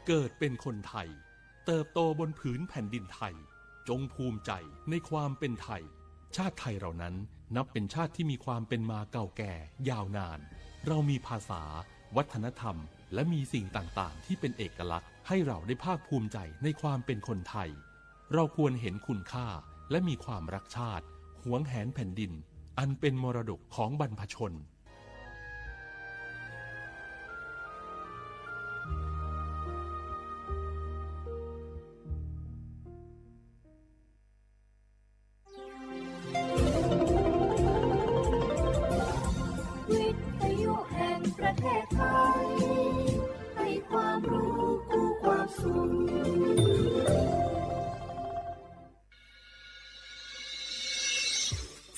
เกิดเป็นคนไทย เติบโตบนผืนแผ่นดินไทย จงภูมิใจในความเป็นไทย ชาติไทยเรานั้นนับเป็นชาติที่มีความเป็นมาเก่าแก่ยาวนาน เรามีภาษา วัฒนธรรม และมีสิ่งต่างๆ ที่เป็นเอกลักษณ์ ให้เราได้ภาคภูมิใจในความเป็นคนไทย เราควรเห็นคุณค่า และมีความรักชาติ หวงแหนแผ่นดิน อันเป็นมรดกของบรรพชน วิทยุแห่งประเทศไทย ให้ความรู้คู่ความสุข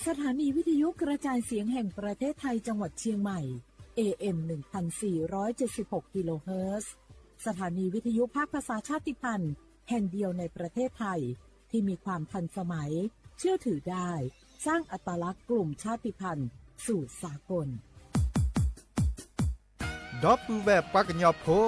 สถานีวิทยุกระจายเสียงแห่งประเทศไทยจังหวัดเชียงใหม่ เอ เอ็ม หนึ่งพันสี่ร้อยเจ็ดสิบหก กิโลเฮิรตซ์ สถานีวิทยุภาคภาษาชาติพันธุ์แห่งเดียวในประเทศไทย ที่มีความทันสมัย เชื่อถือได้ สร้างอัตลักษณ์กลุ่มชาติพันธุ์สู่สากล ဒီပုၢ်ဝဲၢ်ပှၤကညီဖိ,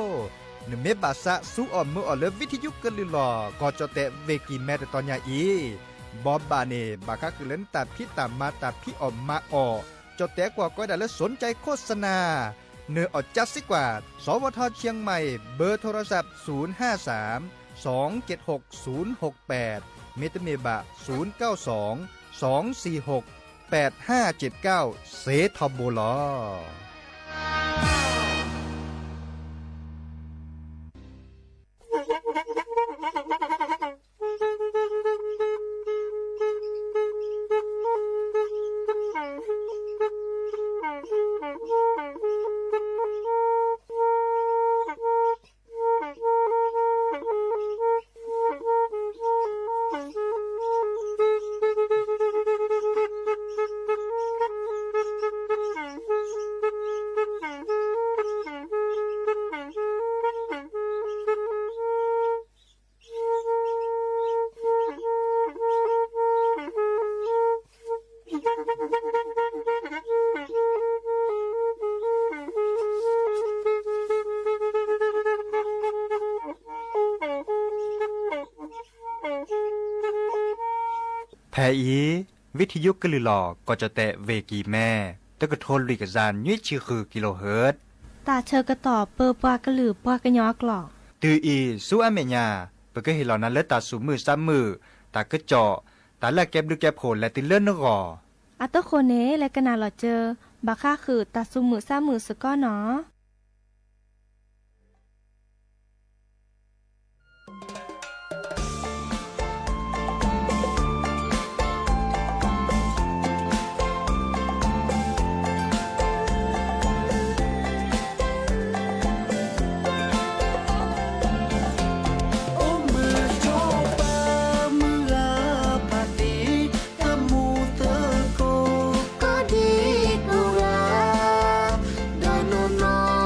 နမ့ၢ်ဘၣ်သးစူၤအီၣ်မုာ်အီၣ်လၢ ဝံထယုကလုၢ်လီၤ ကီၢ်ကၠီၣ်တဲၣ် ဝ့ၢ်ကံၢ်မဲ တတီၤညါအံၤ, ဘီဘၣ်န့ၣ် ဘၣ်ဃးဃုာ်လၢနတၢ်ဖံးတၢ်မၤ တၢ်ဖံးအီၣ်မၤအီၣ်, ကၠီၣ်တဲၣ်ကွၢ်ကီဒၣ်လၢ สนใจโฆษณา နအီၣ်ကၠါစ့ၢ်ကီး, สวทเชียงใหม่ เบอร์โทรศัพท์ ศูนย์ห้าสาม สองเจ็ดหก ศูนย์หกแปด မ့တမ့ၢ်ဘၣ် ศูนย์เก้าสอง สองสี่หก แปดห้าเจ็ดเก้า စ့ထီဘိလီၤ. ဖဲအံၤ ဝံထယုကလုၢ်လီၤ ကီၢ်ကၠီၣ်တဲၣ် ဝ့ၢ်ကံၢ်မဲ တကထိလွံၢ်ကယၤနွံဆံဃု ကံလိဟၢၣ်, တၢ်ဆၢကတီၢ်ပၢပှၤကလုာ်ပှၤကညီအကျိာ်, တုၤအံၤဆူအမဲာ်ညါ ပကဟ့ၣ်လီၤနၤလၢတၢ်သူၣ်မုာ်သးမုာ်, တၢ်ကစီၣ်, တၢ်လၢအကဲဘျုးကဲဖှိၣ်လဲၤတုၤလၢနဂီၢ်, အတဃိန့ၣ် လဲၤကနၣ်လီၤစၢၤ ဘၣ်ဃးဃုာ်တၢ်သူၣ်မုာ်သးမုာ်စ့ၢ်ကီးနီၤ. အိၣ်မုာ်ကၠီပၢ်မုၢ်ဂၤဖးတံၢ် တၢ်မူသကိး ကီၢ်ဒံကိးဂၤ, ဒီးနီၢ်နီၢ်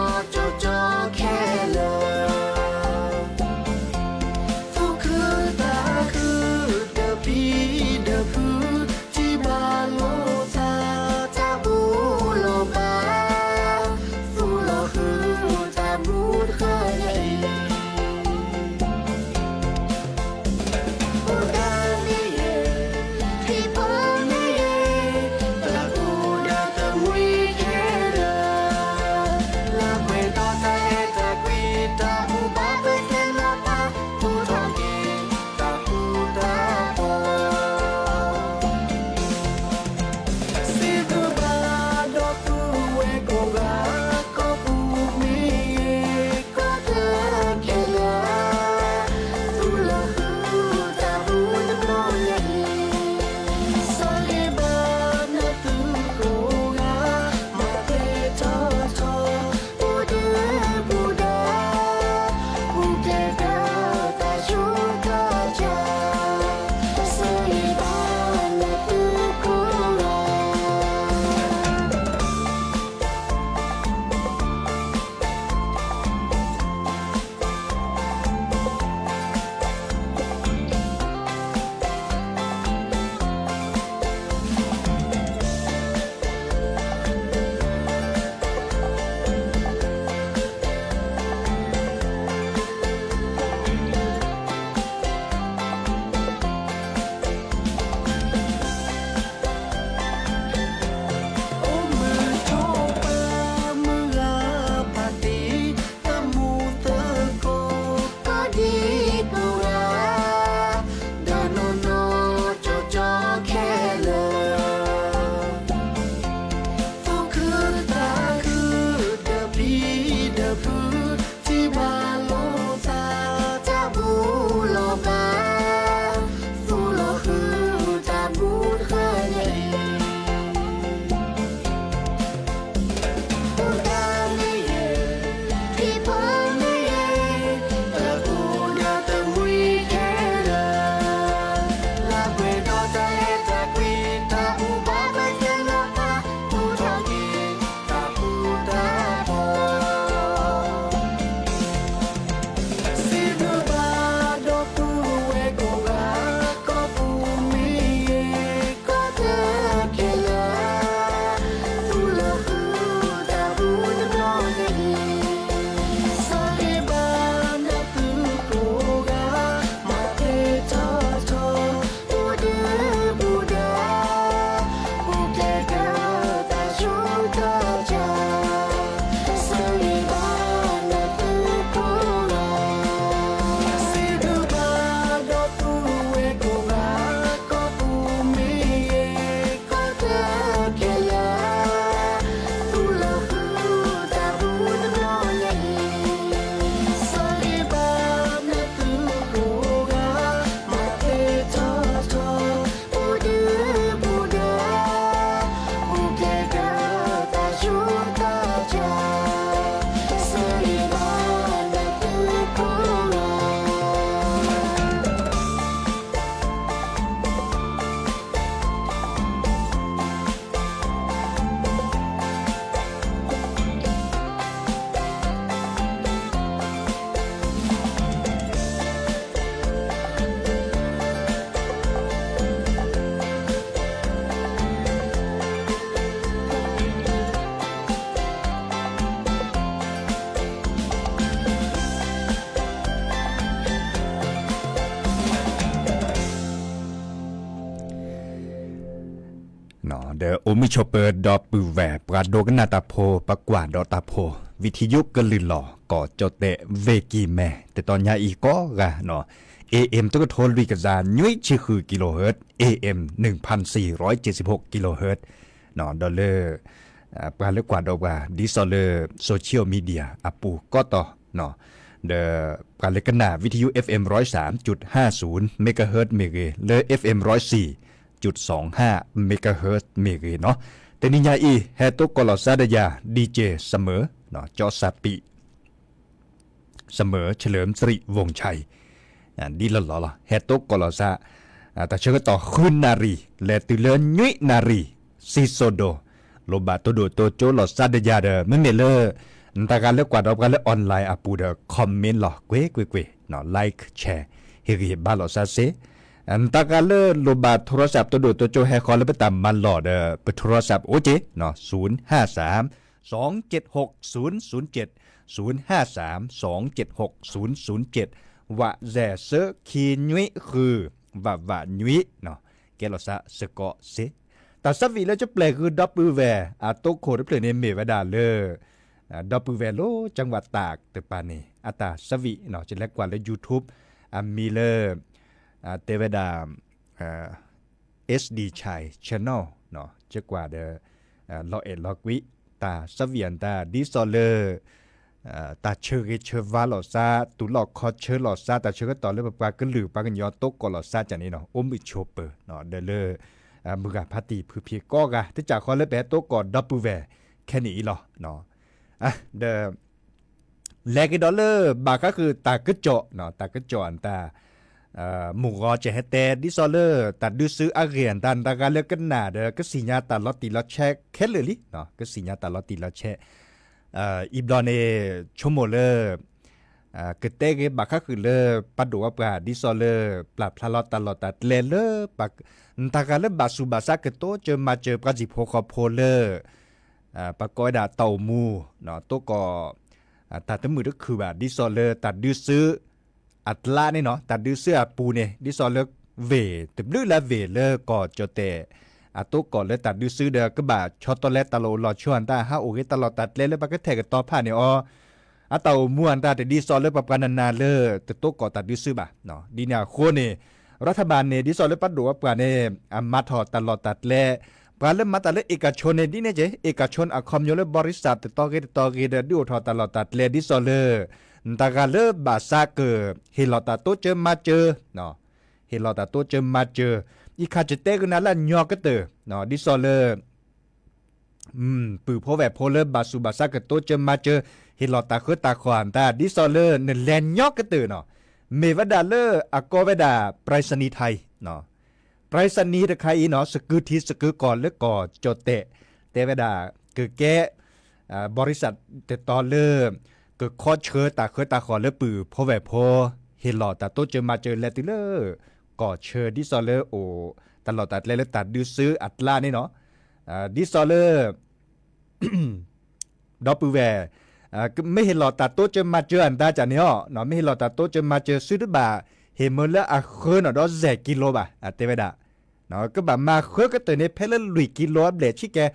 တၢ်အိၣ်မုာ်ဆိးပၢၤဒီပုၢ်ဝဲၢ် ပှၤဒိကနၣ်တၢ်ဖိ ပှၤကွၢ်ဒီးတၢ်ဖိ ဝံထံယိကလုၢ်လီၤ ကီၢ်ကၠီၣ်တဲၣ် ဝ့ၢ်ကံၢ်မဲ တတီၤညါအံၤကိးဂၤနီၤ, เอ เอ เอ็ม တကထိလွံၢ်ကယၤ နွံဆံဃု kilohertz, เอ เอ เอ็ม หนึ่งพันสี่ร้อยเจ็ดสิบหก kilohertz ဒီးလၢ ပှၤလၢကွၢ်ဒီးပှၤ ဒ်သိးလၢ social media အပူၤကိးတီၤ, ဒီးပှၤလၢကနၣ် ဝံထံယိ FM ร้อยสามจุดห้าศูนย์ megahertz မ့ၢ်ဂ့ၤ, လၢ FM ร้อยสี่จุดสองห้า megahertz မ့ၢ်ဂ့ၤနီၤ, တနံၤညါအံၤ ဟဲတိကိးလီၤစါဒီးယၤ DJ စမၢၤ ကၠီစးပံး စမၢၤ เฉลิมสิริวงศ์ชัย ဒ်လီၢ်လီၢ်လီၤ ဟဲတိကိးလီၤစါ တၢ်ဆၢကတီၢ်ဃုနၣ်ရံၣ် လဲၤတုၤလၢနွံနၣ်ရံၣ် စံၣ်စိၤဒိၣ်, လိၣ်ဘၣ်တိၢ်ဒိၣ်တိၢ်ကၠိလီၤစါဒီးယၤဒီး မ့မ့ၢ်လၢ နတၢ်ဂၤလၢကွၢ်ဒီးပှၤလၢ online အပူၤဒီး comment လီၤ ကွ့ၢ်ကွ့ၢ်ကွ့ၢ်, like share ဟ့ၣ်ဂံၢ်ဟ့ၣ်ဘါလီၤစါစ့, နတၢ်ဂၤလၢလိၣ်ဘၣ် โทรศัพท์ တိၢ်ဒိၣ်တိၢ်ကၠိဟဲဃီလၢပတၢ်မၤလီၢ်ဒီး ပ โทรศัพท์ အိၣ်က့ၤ ศูนย์ห้าสาม สองเจ็ดหก ศูนย์ศูนย์เจ็ด ศูนย์ห้าสาม สองเจ็ดหก ศูนย์ศูนย์เจ็ด ဝးစဲးစၢခံနွံဃု ဝးဝးနွံ ကဲလီၤစးစ့ၢ်ကီးစ့, တၢ်ဆၢဝံၣ်လၢကပျဲၢ်ဂုၢ်ဒီပုၢ်ဝဲၢ် အတိခိၣ်တဖျၢၣ်န့ၣ်မ့ၢ်ဝဲဒၣ်လၢ ဒီပုၢ်ဝဲၢ်လၢ จังหวัดตาก တပၤန့ၣ် အတၢ်ဆၢဝံၣ် ယလဲၤကွၢ်လၢ YouTube အမံၤလၢ တဲဝဲဒၣ် SD Chai Channel ကကွၢ်ဒီး လီၤအဲၣ်လီၤကွံ တၢ်ဆၢဝံၣ်အတၢ် ဒ်သိးလၢ တၢ်ဆၢဂ့ၤဆၢဝါလီၤစါ တူၢ်လိာ်ခီဆၢလီၤစါ တၢ်ဆၢကတီၢ်လၢပပှၤကလုာ်ပှၤကညီတိကိးလီၤစါကန့ၣ်နီၤ အိၣ်မုာ်ဆိးပၢၤ ဒီးလၢ မုၢ်ဂၤဖါတံၢ်ဖုဖံးကိးဂၤ တကးဃီလၢပဟဲတိကိးဒီပုၢ်ဝဲၢ်ခဲနံၣ်အံၤလီၤ. ဒီး လဲၤက့ၤဒီးလၢဘၣ်ဃးဃုာ်တၢ်ကစီၣ် တၢ်ကစီၣ်အတၢ် မုၢ်ဂီၤကဟဲတဲ ဒ်သိးလၢတၢ်ဒုးစုအဂ့ၢ်အတၢ် နတၢ်ဂၤလၢကနၣ်ဒီး ကသ့ၣ်ညါတၢ်လီၤတံၢ်လီၤဆဲးခဲလၢာ်လံ, ကသ့ၣ်ညါတၢ်လီၤတံၢ်လီၤဆဲး အံၤဘျီန့ၣ် ဆိကမိၣ်လၢ ကတဲဂ့ၤဘၣ်ဃးဃုာ်လၢ ပှၤဒိၣ်ဝဲပှၤ ဒ်သိးလၢ ပျၢ်ဖျါလီၤတၢ်လီၢ်တၢ်ကျဲလၢ နတၢ်ဂၤလၢဘၣ်ဆူးဘၣ်ဆါကတိၤကၢမၤစၢၤပှၤစံၣ်ဖိဃီဖိလၢ ပကိးဝဲဒၣ်တၢ်အိၣ်မူ တိကိး တၢ်တမုာ်တခုၣ်ဘၣ် ဒ်သိးလၢတၢ်ဒုးစု အကျါန့ၣ်နီၤ တၢ်ဒုးစုအပူၤန့ၣ် ဒ်သိးလၢ ဝ့ၢ်တဘျုးလၢဝ့ၢ်လၢကီၢ်ကၠီၣ်တဲၣ် အတိကိးလၢတၢ်ဒုးစုဒီး ကဘၣ်ဆီတလဲတၢ်လီၢ်အိၣ်လီၢ်ဆိအတၢ် ဟးအိၣ်ဂ့ၤတၢ်လီၢ်တၢ်ကျဲလၢပကထဲၣ်ကတီၤဖးန့ၣ်အီၤ အတၢ်အိၣ်မူအတၢ်တဒ်သိးလၢပပှၤနၤနၤလၢ တတိကိးတၢ်ဒုးစုဘၣ်. ဒ်န့ၣ်အဃိန့ၣ် ရၤထဘၣ်န့ၣ် ဒ်သိးလၢပှၤဒိၣ်ဝဲပှၤန့ၣ် အမၤထီၣ်တၢ်လီၢ်တၢ်ကျဲ ပှၤလၢမၤတၢ်လၢ เอกชน န့ၣ် ဒ်န့ၣ်က့ เอกชน အခီပညီလၢ บริษัท တတီၤဂ့ၤတတီၤဂ့ၤဒီး ဒုးအိၣ်ထီၣ်တၢ်လီၢ်တၢ်ကျဲ ဒ်သိးလၢ နတၢ်ဂၤလၢဘၣ်ဆါက ဟ့ၣ်လီၤတၢ်တိစၢမၤစၢၤ ဟ့ၣ်လီၤတၢ်တိစၢမၤစၢၤ အံၤခါကတဲကနၤလၢအညီကတၢၢ် ဒ်သိးလၢ ပုၢ်ဖိဝဲၢ်ဖိလၢဘၣ်ဆူးဘၣ်ဆါကတိစၢမၤစၢၤ ဟ့ၣ်လီၤတၢ်ဃၢတၢ်ဃီၤအတၢ် ဒ်သိးလၢနလဲၤညီကတၢၢ်နီၤ မ့ၢ်ဝဲဒၣ်လၢအကိးဝဲဒၣ် ไปรษณีย์ไทย ไปรษณีย์ တခါအံၤနီၤ စကုထံစကုကီၢ်လၢကီၢ်ကၠီၣ်တဲၣ် တဲဝဲဒၣ် ကကဲ บริษัท တတီၤလၢ ကခီဆၢတၢ်ဃၢတၢ်ဃီၤလၢပုၢ်ဖိဝဲၢ်ဖိ ဟ့ၣ်လီၤတၢ်တိစၢမၤစၢၤလဲၤတုၤလၢ ကီၢ်ဆၢဒ်သိးလၢအိၣ် တၢ်လီၢ်တၢ်ကျဲလၢတၢ်ဒုးစုအကျါန့ၣ်နီၤ ဒ်သိးလၢ ဒီပုၢ်ဝဲၢ် မ့ၢ်ဟ့ၣ်လီၤတၢ်တိစၢမၤစၢၤအတၢ်ကန့ၣ်အီၤ မ့ၢ်ဟ့ၣ်လီၤတၢ်တိစၢမၤစၢၤ သုတဘၣ် ဟ့ၣ်မၢလၢအဃၢနီၤဒီး စဲးကံလိဘၣ် တဲဝဲဒၣ် ကဘၣ်မၤဃၢကတၢၢ်န့ၣ် ဖဲလၢလွံၢ်ကံလိအဘျဲၣ်ဆံးကဲ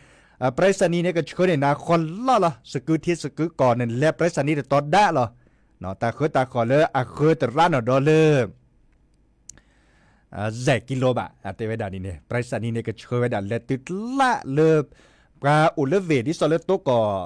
ไปรษณีย์ န့ၣ် ကဆှၢန့ၢ်နၤဃီလီၢ်လီၤ စကုထံစကုကီၢ်န့ၣ် လဲၤ ไปรษณีย์ တတီၤဒါလီၤ တၢ်ဃၢတၢ်ဃီၤလၢအဃၢတရါနီၤဒီးလၢ စဲးကံလိဘၣ် တဲဝဲဒၣ်န့ၣ်န့ၣ် ไปรษณีย์ န့ၣ် ကဆှၢဝဲဒၣ်လဲၤတုၤကျါလၢ ပှၤအိၣ်လၢဝ့ၢ် ဒ်သိးလၢတိကိး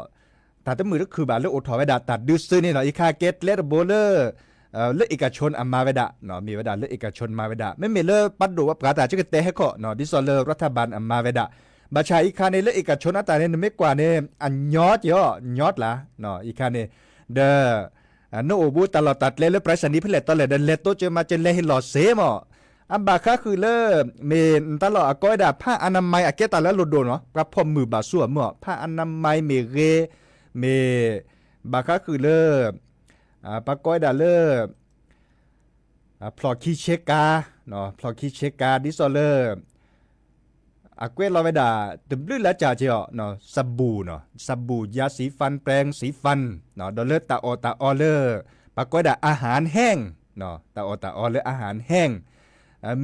တၢ်တမုာ်တခုၣ်ဘၣ်လၢအိၣ်ထီၣ်ဝဲဒၣ်တၢ်ဒုးစုန့ၣ်လီၤ အံၤခါကဲကျဲတဘိလၢ လၢ เอกชน အမၤဝဲဒၣ် မ့ၢ်ဝဲဒၣ်လၢ เอกชน မၤဝဲဒၣ် မ့မ့ၢ်လၢပှၤဒိၣ်ဝဲပှၤတၢ်ကကတဲဟဲခီၣ် ဒ်သိးလၢ รัฐบาล အမၤဝဲဒၣ် ဘၣ်ဆၣ်အံၤခါန့ၣ်လၢ เอกชน အတၢ်န့ၣ် နမ့ၢ်ကွၢ်န့ၣ် အညီက့ၤအီၤ ညီကျါ အံၤခါန့ၣ် ဒီး နအိၣ်ဘူးတၢ်လီၢ်တၢ်ကျဲလၢ ไปรษณีย์ ဖဲလဲၣ်တီလဲၣ်ဒီး လဲၤတိစၢမၤစၢၤလဲၤဟ့ၣ်လီၤစ့မး အဘၣ်ဃးဃုာ်လၢ မ့ၢ်တၢ်လီၢ်အကိးဝဲဒၣ် ผ้าอนามัย အကဲတၢ်လၢအလိၣ်ဒိၣ်နီၤ ပှၤဖီၣ်မုၢ်ဘၣ်ဆူအမုၢ်အီၤ ผ้าอนามัย မ့ၢ်ဂ့ၤ မ့ၢ် ဘၣ်ဃးဃုာ်လၢ ပှၤကိးဝဲဒၣ်လၢ ဖျီၣ်ခံဆ့ကၤ ဖျီၣ်ခံဆ့ကၤ ဒ်သိးလၢ အကွဲးလီၤဝဲဒၣ် တဘျုးလၢကၢ်က့ၤအီၤ สบู่နီၤ สบู่ ยาสีฟัน แปรงสีฟัน ဒီးလၢတၢ်အီၣ်တၢ်အီလၢ ပှၤကိးဝဲဒၣ် อาหารแห้ง တၢ်အီၣ်တၢ်အီလၢ อาหารแห้ง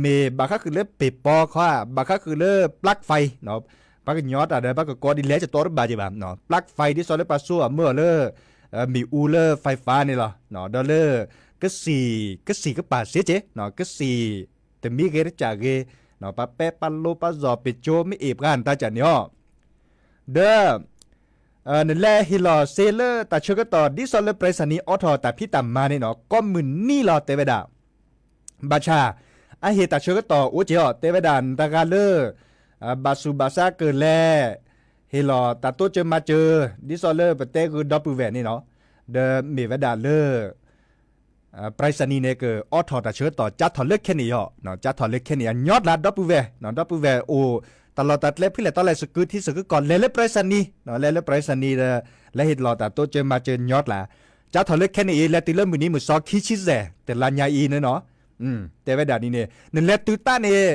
မ့ၢ်ဘၣ်ဃးဃုာ်လၢပ့ၢ်ပီခီ ဘၣ်ဃးဃုာ်လၢ ปลั๊กไฟ နီၤ ပှၤကညီတၢ်ဒီး ပှၤကကိးဒ်လဲၣ် ယတီတဘၣ်က့ၤဘၣ်, ပျၢ်ဖဲ ဒ်သိးလၢပှၤစိအမၢအီၤလၢ မ့ၣ်အူလၢ ไฟฟ้า န့ၣ်လီၤ. ဒီးလၢ ကစံၣ် ကစံၣ်ကပၤစ့က့ၤ, ကစံၣ် တမံၤဂ့ၤတကးဂ့ၤ, ပှၤပဲပှၤလိပှၤစီၤပ့ၤကၠိမ့ၢ်အ့ၣ်ပှၤနတၢ်ကၢ်န့ၣ်အီၤ, ဒီး နလဲၤဟ့ၣ်လီၤစ့လၢတၢ်ဆၢကတီၢ် ဒ်သိးလၢ ไปรษณีย์ အိးထီၣ်တၢ်ဖံးတၢ်မၤန့ၣ်နီၤ ကိးမုၢ်နံၤလီၤ တဲဝဲဒၣ်. ဘၣ်ဆၣ် အဟ့ၣ်တၢ်ဆၢကတီၢ်အိၣ်က့ၤအီၤ တဲဝဲဒၣ် နတဂၤလၢ ဘၣ်ဆူးဘၣ်ဆါကလဲၤ ဟ့ၣ်လီၤတၢ်တိစၢၤမၤစၢၤ ဒ်သိးလၢပတဲဂုာ်ဒီပုၢ်ဝဲၢ်န့ၣ်နီၤ, ဒီးမ့ၢ်ဝဲဒၣ်လၢ ไปรษณีย์ န့ၣ် ကအိးထီၣ်တၢ်ဆၢကတီၢ် ကၢထီၣ်လၢခဲန့ၣ်အီၤ, ကၢထီၣ်လၢခဲန့ၣ်အီၤ ညီကျါ ဒီပုၢ်ဝဲၢ်, ဒီပုၢ်ဝဲၢ်အိၣ် တၢ်လီၢ်တၢ်ကျဲဖဲလဲၣ်တၢ်လဲၣ် စကုထံစကုကီၢ် လဲၤလၢ ไปรษณีย์, လဲၤလၢ ไปรษณีย์ ဒီး လဲၤဟ့ၣ်လီၤတၢ်တိစၢၤမၤစၢၤညီကျါ, ကၢထီၣ်လၢခဲန့ၣ်အံၤ လဲၤတုၤလၢမုၢ်နံၤမုၢ်သီခံဆံယဲၢ် တလါညါအံၤန့ၣ်နီၤ, တဲဝဲဒၣ်ဒ်န့ၣ် နလဲၤတုၤတၢ်န့ၣ်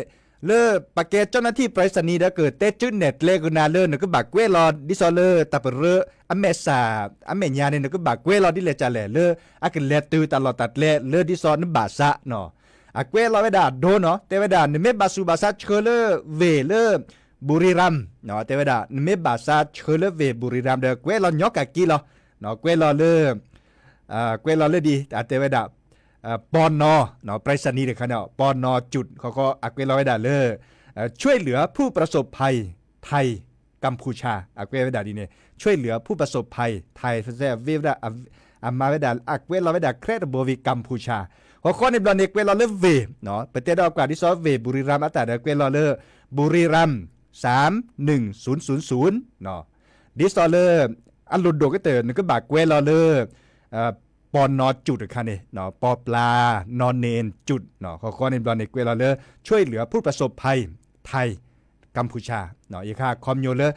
လၢပကဲ เจ้าหน้าที่ไปรษณีย์ ဒီးကတဲာ်ကၢနဲၣ်ကျဲကနၤလၢ နကဘၣ်ကွဲးလီၤ ဒ်သိးလၢတၢ်ပရၢ အမဲာ်ဆှး အမဲာ်ညါန့ၣ် နကဘၣ်ကွဲးလီၤဒ်လဲၣ်ကလဲၣ် လၢအကလဲၤတုၤတၢ်လီၢ်တၢ်ကျဲလၢဒ်သိးနဘၣ်ဆါနီၤ, အကွဲးလီၤဝဲဒၣ်အဒိနီၤ, တဲဝဲဒၣ် နမ့ၢ်ဘၣ်ဆူးဘၣ်ဆါဆှၢလၢဝ့ၢ်လၢ บุรีรัมย์ တဲဝဲဒၣ် နမ့ၢ်ဘၣ်ဆါဆှၢလၢဝ့ၢ် บุรีรัมย์ ဒီးကွဲးလီၤညီကးက့ၤလီၤ, ကွဲးလီၤလၢ ကွဲးလီၤလၢဒ် အတဲဝဲဒၣ် ပီၢ်နီၤ ไปรษณีย์ တခါန့ၣ် ပီၢ်နီၤ จุด ဃီဃီ အကွဲးလီၤဝဲဒၣ်လၢ ช่วยเหลือผู้ประสบภัยไทยกัมพูชา အကွဲးဝဲဒၣ်ဒ်န့ၣ် ช่วยเหลือผู้ประสบภัยไทย ဝ့ၢ်ဝဲဒၣ် အမၤဝဲဒၣ် အကွဲးလီၤဝဲဒၣ် แคระตะโบวี กัมพูชา ဃီဃီန့ၣ်ဘျီန့ၣ် ကွဲးလီၤလၢဝ့ၢ် ပတဲဒီးပှၤဒ်သိးဝ့ၢ် บุรีรัมย์ အတၢ်ဒီးကွဲးလီၤလၢ บุรีรัมย์ สามหนึ่งศูนย์ศูนย์ ဒ်သိးလၢ အလိၣ်ဒိၣ်ကတၢၢ် နကဘၣ်ကွဲးလီၤလၢ ပီၢ်နီၤ จุด တခါန့ၣ် ပီၢ်ပျၢ် နီၢ်န့ၣ် จุด ဃီဃီန့ၣ်ဘျီန့ၣ် ကွဲးလီၤလၢ ช่วยเหลือผู้ประสบภัยไทยกัมพูชา ယခါခီပညီလၢ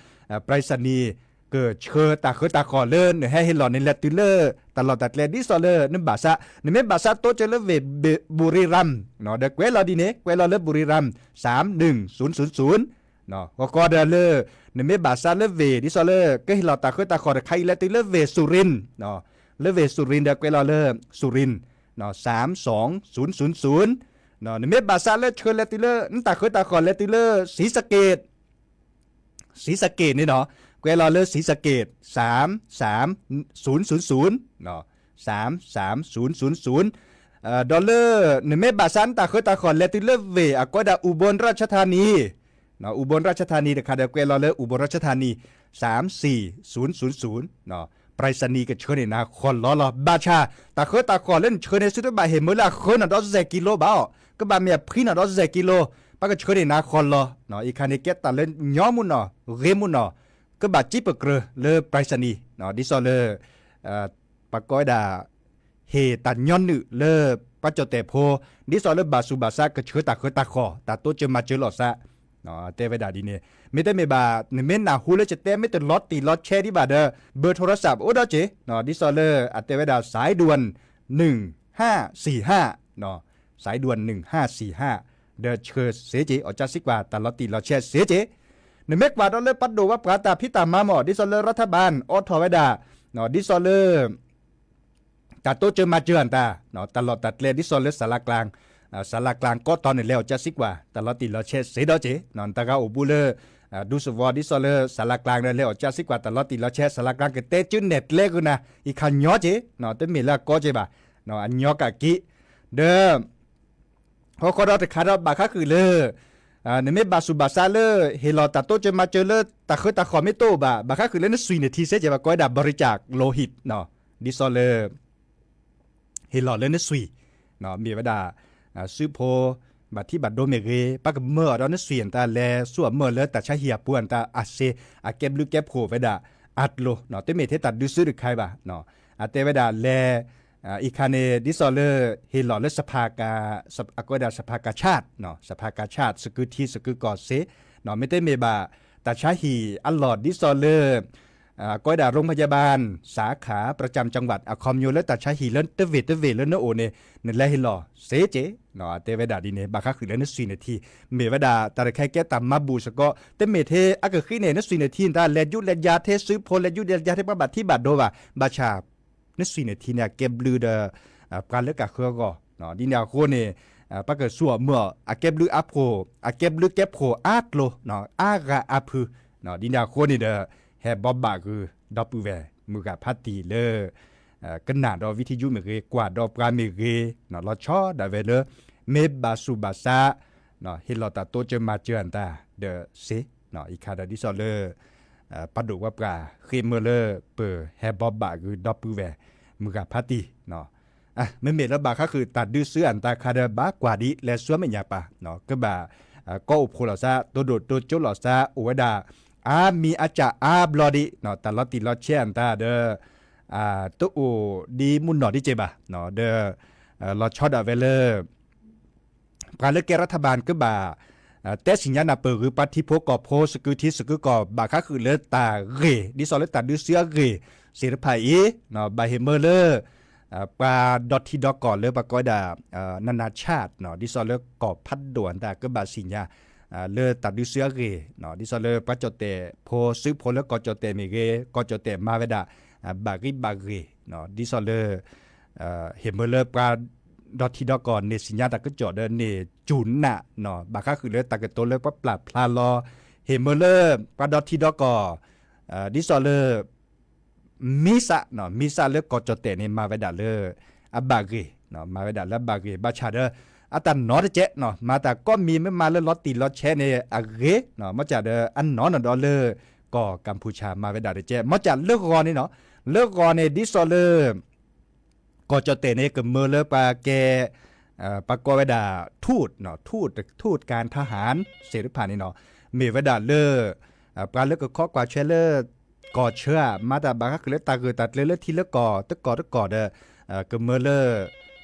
ไปรษณีย์ ကဆှၢတၢ်ဃၢတၢ်ဃီၣ်လၢနဟဲဟ့ၣ်လီၤန့ၣ် လဲၤတုၤလၢတၢ်လီၢ်တၢ်ကျဲ ဒ်သိးလၢနဘၣ်ဆါ, နမ့ၢ်ဘၣ်ဆါတိစၢၤလၢဝ့ၢ် บุรีรัมย์ ဒီးကွဲးလီၤဒ်န့ၣ် ကွဲးလီၤလၢ บุรีรัมย์ สามหนึ่งศูนย์ศูนย์ ဃီဃီဒီးလၢ နမ့ၢ်ဘၣ်ဆါလၢဝ့ၢ် ဒ်သိးလၢ ကဟ့ၣ်လီၤတၢ်ဃၢတၢ်ဃီၣ်တခါအံၤ လဲၤတုၤလၢဝ့ၢ် สุรินทร์ လၢဝ့ၢ် สุรินทร์ ဒီးကွဲးလီၤလၢ สุรินทร์ สามสองศูนย์ศูนย์ နမ့ၢ်ဘၣ်ဆါလၢဆှၢလဲၤတုၤလၢ နတၢ်ဃၢတၢ်ဃီၣ်လဲၤတုၤလၢ ศรีสะเกษ ศรีสะเกษ န့ၣ်နီၤ ကွဲးလီၤလၢ ศรีสะเกษ สามสามศูนย์ศูนย์ สามสามศูนย์ศูนย์ ဒီးလၢ နမ့ၢ်ဘၣ်ဆါနတၢ်ဃၢတၢ်ဃီၣ်လဲၤတုၤလၢဝ့ၢ် အကိးဒၣ် อุบลราชธานี อุบลราชธานี တခါဒီးကွဲးလီၤလၢ อุบลราชธานี สามสี่ศูนย์ศูนย์ ไปรษณีย์ ကဆှၢန့ၢ်နၤဃီလီၤလီၤ. ဘၣ်ဆၣ် တၢ်ဃၢတၢ်ဃီၣ်လၢနဆှၢန့ၣ် သုတဘၣ်ဟ့ၣ်မၢလၢအဃၢနီၣ်ဒီးစဲးကံလိဘၣ်အီၤ, ကဘၣ်မ့ၢ်အဖှံနီၣ်ဒီးစဲးကံလိ, ပကဆှၢန့ၢ်နၤဃီလီၤ. အံၤခါန့ၣ် ကဲတၢ်လၢညီမူနီၣ် ဂ့ၤမူနီၣ်, ကဘၣ်စံးပကြၢးလၢ ไปรษณีย์ ဒ်သိးလၢ ပကိးဝဲဒၣ် ဟ့ၣ်တၢ်ညီနုၢ်လၢ ပှၤကၠီၣ်တဲၣ်ဖိ ဒ်သိးလၢဘၣ်ဆူးဘၣ်ဆါကဆှၢတၢ်ဃၢတၢ်ဃီၣ် တၢ်တိစၢၤမၤစၢၤလိာ်သး တဲဝဲဒၣ်ဒ်န့ၣ်, မ့တမ့ၢ်ဘၣ် နမ့ၢ်နၢ်ဟူလၢယတဲမ့ၢ်တလီၤတံၢ်လီၤဆဲးဒံးဘၣ်ဒီး เบอร์โทรศัพท์ အိၣ်ဒီးက့ၤ, ဒ်သိးလၢအတဲဝဲဒၣ် สายด่วน หนึ่งห้าสี่ห้า, สายด่วน หนึ่งห้าสี่ห้า ဒီးဆှၢစ့က့ၤ အီၣ်ကၠၢစံးကွၢ် တၢ်လီၤတံၢ်လီၤဆဲးစ့က့ၤ, နမ့ၢ်ကွၢ်ဒီးလၢပှၤဒိၣ်ဝဲပှၤတၢ်ဖံးတၢ်မၤမး ဒ်သိးလၢ รัฐบาล အိးထီၣ်ဝဲဒၣ် ဒ်သိးလၢ တၢ်တိစၢၤမၤစၢၤအတၢ် တၢ်လီၢ်တၢ်ကျဲ ဒ်သိးလၢ สารากลาง, สารากลาง ကီးတီၤန့ၣ် လဲၤအီၣ်ကၠၢစံးကွၢ် တၢ်လီၤတံၢ်လီၤဆဲးစ့ဒီးက့ၤ, နတဂၤအိၣ်ဘူးလၢ ဒူသဝီ ဒ်သိးလၢ สารากลาง ဒီး လဲၤအီၣ်ကၠၢစံးကွၢ် တၢ်လီၤတံၢ်လီၤဆဲး สารากลาง ကတဲာ်ကၢနဲၣ်ကျဲကနၤ အံၤခါညီက့ၤ, တမ့ၢ်လၢအကီက့ၤဘၣ်, အညီကးက့ၤ, ဒီး ဟီဃီဒီးတခါဒီး ဘၣ်ဃါဃုာ်လၢ နမ့ၢ်ဘၣ်ဆူးဘၣ်ဆါလၢ ဟ့ၣ်လီၤတၢ်တိစၢၤမၤစၢၤလၢ တၢ်ဃၢတၢ်ဃီၣ်မ့ၢ်တအိၣ်ဘၣ် ဘၣ်ဃါဃုာ်လၢနစွံၣ်န့ၣ်ထံစ့ကဲး ပကိးဝဲဒၣ် บริจาคโลหิต ဒ်သိးလၢ ဟ့ၣ်လီၤလၢနစွံၣ်, မ့ၢ်ဝဲဒၣ် စုဖိ ဘၣ်ထံဘၣ်ဒိမ့ၢ်ဂ့ၤ ပကမၢအီၤဒီးနစွံၣ်အတၢ်လဲၤဆူအမၢလၢတၢ်ဆါဟံၣ်အပူၤအတၢ်အစ့ အကဲဘျုးကဲဖှိၣ်ဝဲဒၣ်အါကျိၤ, တမ့ၢ်ထဲတၢ်ဒုးစုတခါဘၣ်, အတဲဝဲဒၣ်လဲၤ အံၤခါန့ၣ် ဒ်သိးလၢ ဟ့ၣ်လီၤလၢ အကိးဝဲဒၣ် สภากาชาด, สภากาชาด စကုထံစကုကီၢ်စ့, မ့တမ့ၢ်ဘၣ် တၢ်ဆါဟံၣ်အလီၢ်ဒ်သိးလၢ အကိးဝဲဒၣ် โรงพยาบาลสาขาประจำจังหวัด အခီပညီလၢတၢ်ဆါဟံၣ်လၢတဝ့ၢ်တဝ့ၢ်လၢနအိၣ်န့ၣ် နလဲၤဟ့ၣ်လီၤစ့က့ၤ, အတဲဝဲဒၣ်ဒ်န့ၣ် ဘၣ်ဃါဃုာ်လၢနစွံၣ်န့ၣ်ထံ, မ့ၢ်ဝဲဒၣ်တၢ်တခါကဲတၢ်မၤဘူၣ်စ့ၢ်ကီး, တမ့ၢ်ထဲအကဃံန့ၣ် နစွံၣ်န့ၣ်ထံ နတၢ်လဲၤဒူၣ်လဲၤယၤထဲစုဖိ လဲၤဒူၣ်လဲၤယၤထဲပှၤဘၣ်ထံဘၣ်ဒိဘၣ်, ဘၣ်ဆၣ် နစွံၣ်န့ၣ်ထံန့ၣ် အကဲဘျုးဒီး ပှၤလၢကဃၢအဂီၢ်, ဒ်န့ၣ်အဃိန့ၣ် ပကဆူအမၢအီၤ အကဲဘျုးအါဖှိၣ် အကဲဘျုးကဲဖှိၣ်အါကျိၤ အါဂၤအါဖု ဒ်န့ၣ်အဃိန့ၣ်ဒီး ဟဲဘီဘၣ်ဂုာ်ဒီပုၢ်ဝဲၢ်မုၢ်ဂၤဖးတံၢ်လၢ ကနၣ်ဒီးဝံထံယူမ့ၢ်ဂ့ၤ ကွၢ်ဒီးပှၤမ့ၢ်ဂ့ၤ လီၤဆီဒၣ်ဝဲလၢ မ့ၢ်ဘၣ်ဆူၣ်ဘၣ်ဆါ ဟ့ၣ်လီၤတၢ်တိစၢၤမၤစၢၤအတၢ်ဒီးစ့ အံၤခါဒီးဒ်သိးလၢ ပှၤဒိၣ်ပှၤပှၢ်ဃ့ၢ်မၢလၢ ပဟဲဘီဘၣ်ဂုာ်ဒီပုၢ်ဝဲၢ်မုၢ်ဂၤဖးတံၢ် မ့မ့ၢ်လၢဘၣ်ဃါဃုာ်တၢ်ဒုးစုအတၢ်ခါဒီး ဘၣ်ကွၢ်ဒ်လဲၤဆူမဲာ်ညါပၢ် ကဘၣ် ကီအိၣ်ဖှိၣ်လိာ်သး တိဒိၣ်တိကၠိလိာ်သး အိၣ်ဝဲဒၣ် အါမံၤအါစၢ်အါဘျီဒ် တၢ်လီၤတံၢ်လီၤဆဲးအတၢ်ဒီး တအိၣ်ဒ်မုၢ်နီၢ်ဒ်ကဲးဘၣ် ဒီး လီၤဆီဒၣ်ဝဲလၢ ပှၤလၢကဲရထဘၣ်ကဘၣ် တဲသ့ၣ်ညါနၢ်ပၢၢ်ဂ့ၤ ပှၤထံဖိကီၢ်ဖိ သကုၤထံသကုၤကီၢ် ဘၣ်ဃါဃုာ်လၢတၢ်ဂ့ၢ် ဒ်သိးလၢတၢ်ဒုးစုအဂ့ၢ် သ့ၣ်တဖၣ်အံၤ ဘၣ်ဟ့ၣ်မၢလၢ ပှၤဒီထံဒီကီၢ်လၢပှၤကိးဝဲဒၣ် နနၢ်ဆၣ် ဒ်သိးလၢကီၢ်ဖးဒိၣ်အတၢ်ကဘၣ်သ့ၣ်ညါ လၢတၢ်ဒုးစုအဂ့ၢ် ဒ်သိးလၢပှၤကၠီၣ်တဲၣ်ဖိ စုဖိလၢကီၢ်ကၠီၣ်တဲၣ်မ့ၢ်ဂ့ၤ ကီၢ်ကၠီၣ်တဲၣ်မၤဝဲဒၣ် ဘၣ်ဂံၢ်ဘၣ်ဂ့ၢ် ဒ်သိးလၢ ဟ့ၣ်မၢလၢပှၤ ဒီထံဒီကီၢ်န့ၣ်သ့ၣ်ညါတၢ်ကစီၣ်ဒီးန့ၣ် စူၢ်နာ် ဘၣ်ဃါဃုာ်လၢတၢ်ကတိၤလၢပှၤပျၢ်ဖျါလီၤ ဟ့ၣ်မၢလၢ ပှၤဒီထံဒီကီၢ် ဒ်သိးလၢ မံစး မံစးလၢကီၢ်ကၠီၣ်တဲၣ်န့ၣ် မၤဝဲဒၣ်လၢ အဘၣ်ဂ့ၢ် မၤဝဲဒၣ်လၢအဘၣ်ဂ့ၢ် ဘၣ်ဆၣ်ဒီး အတၢ်နီတကဲး မၤတၢ်ကိးမံၤမ့ၢ်မၤလၢလီၤတံၢ်လီၤဆဲးန့ၣ် အဂ့ၤ မ့ၢ်စးဒီးအနီၢ်နီၢ်ဒီးလၢ ကီၢ်ကၣ်ဖူၣ်ဆၣ်မၤဝဲဒၣ်တကဲး မ့ၢ်စးလၢဂီၤန့ၣ်နီၤ လၢဂီၤန့ၣ် ဒ်သိးလၢ ကီၢ်ကၠီၣ်တဲၣ်န့ၣ် ကမၢလၢပှၤကဲ ပှၤကိးဝဲဒၣ် ထူၣ် ထူၣ် ထူၣ်ကၣ်ထၣ်ဟၣ် သ့ၣ်တဖၣ်န့ၣ်နီၤ မ့ၢ်ဝဲဒၣ်လၢ ပှၤလၢကခီကွၢ်ဆွဲလၢ ကီၢ်ဆၢဧါ မၤတၢ်ဘၣ်ဃါဃုာ်လၢတၢ်ဂုာ်တၢ်ကျဲၤလၢထံလၢကီၢ် တကီၢ်တကီၢ်ဒီး ကမၢလၢ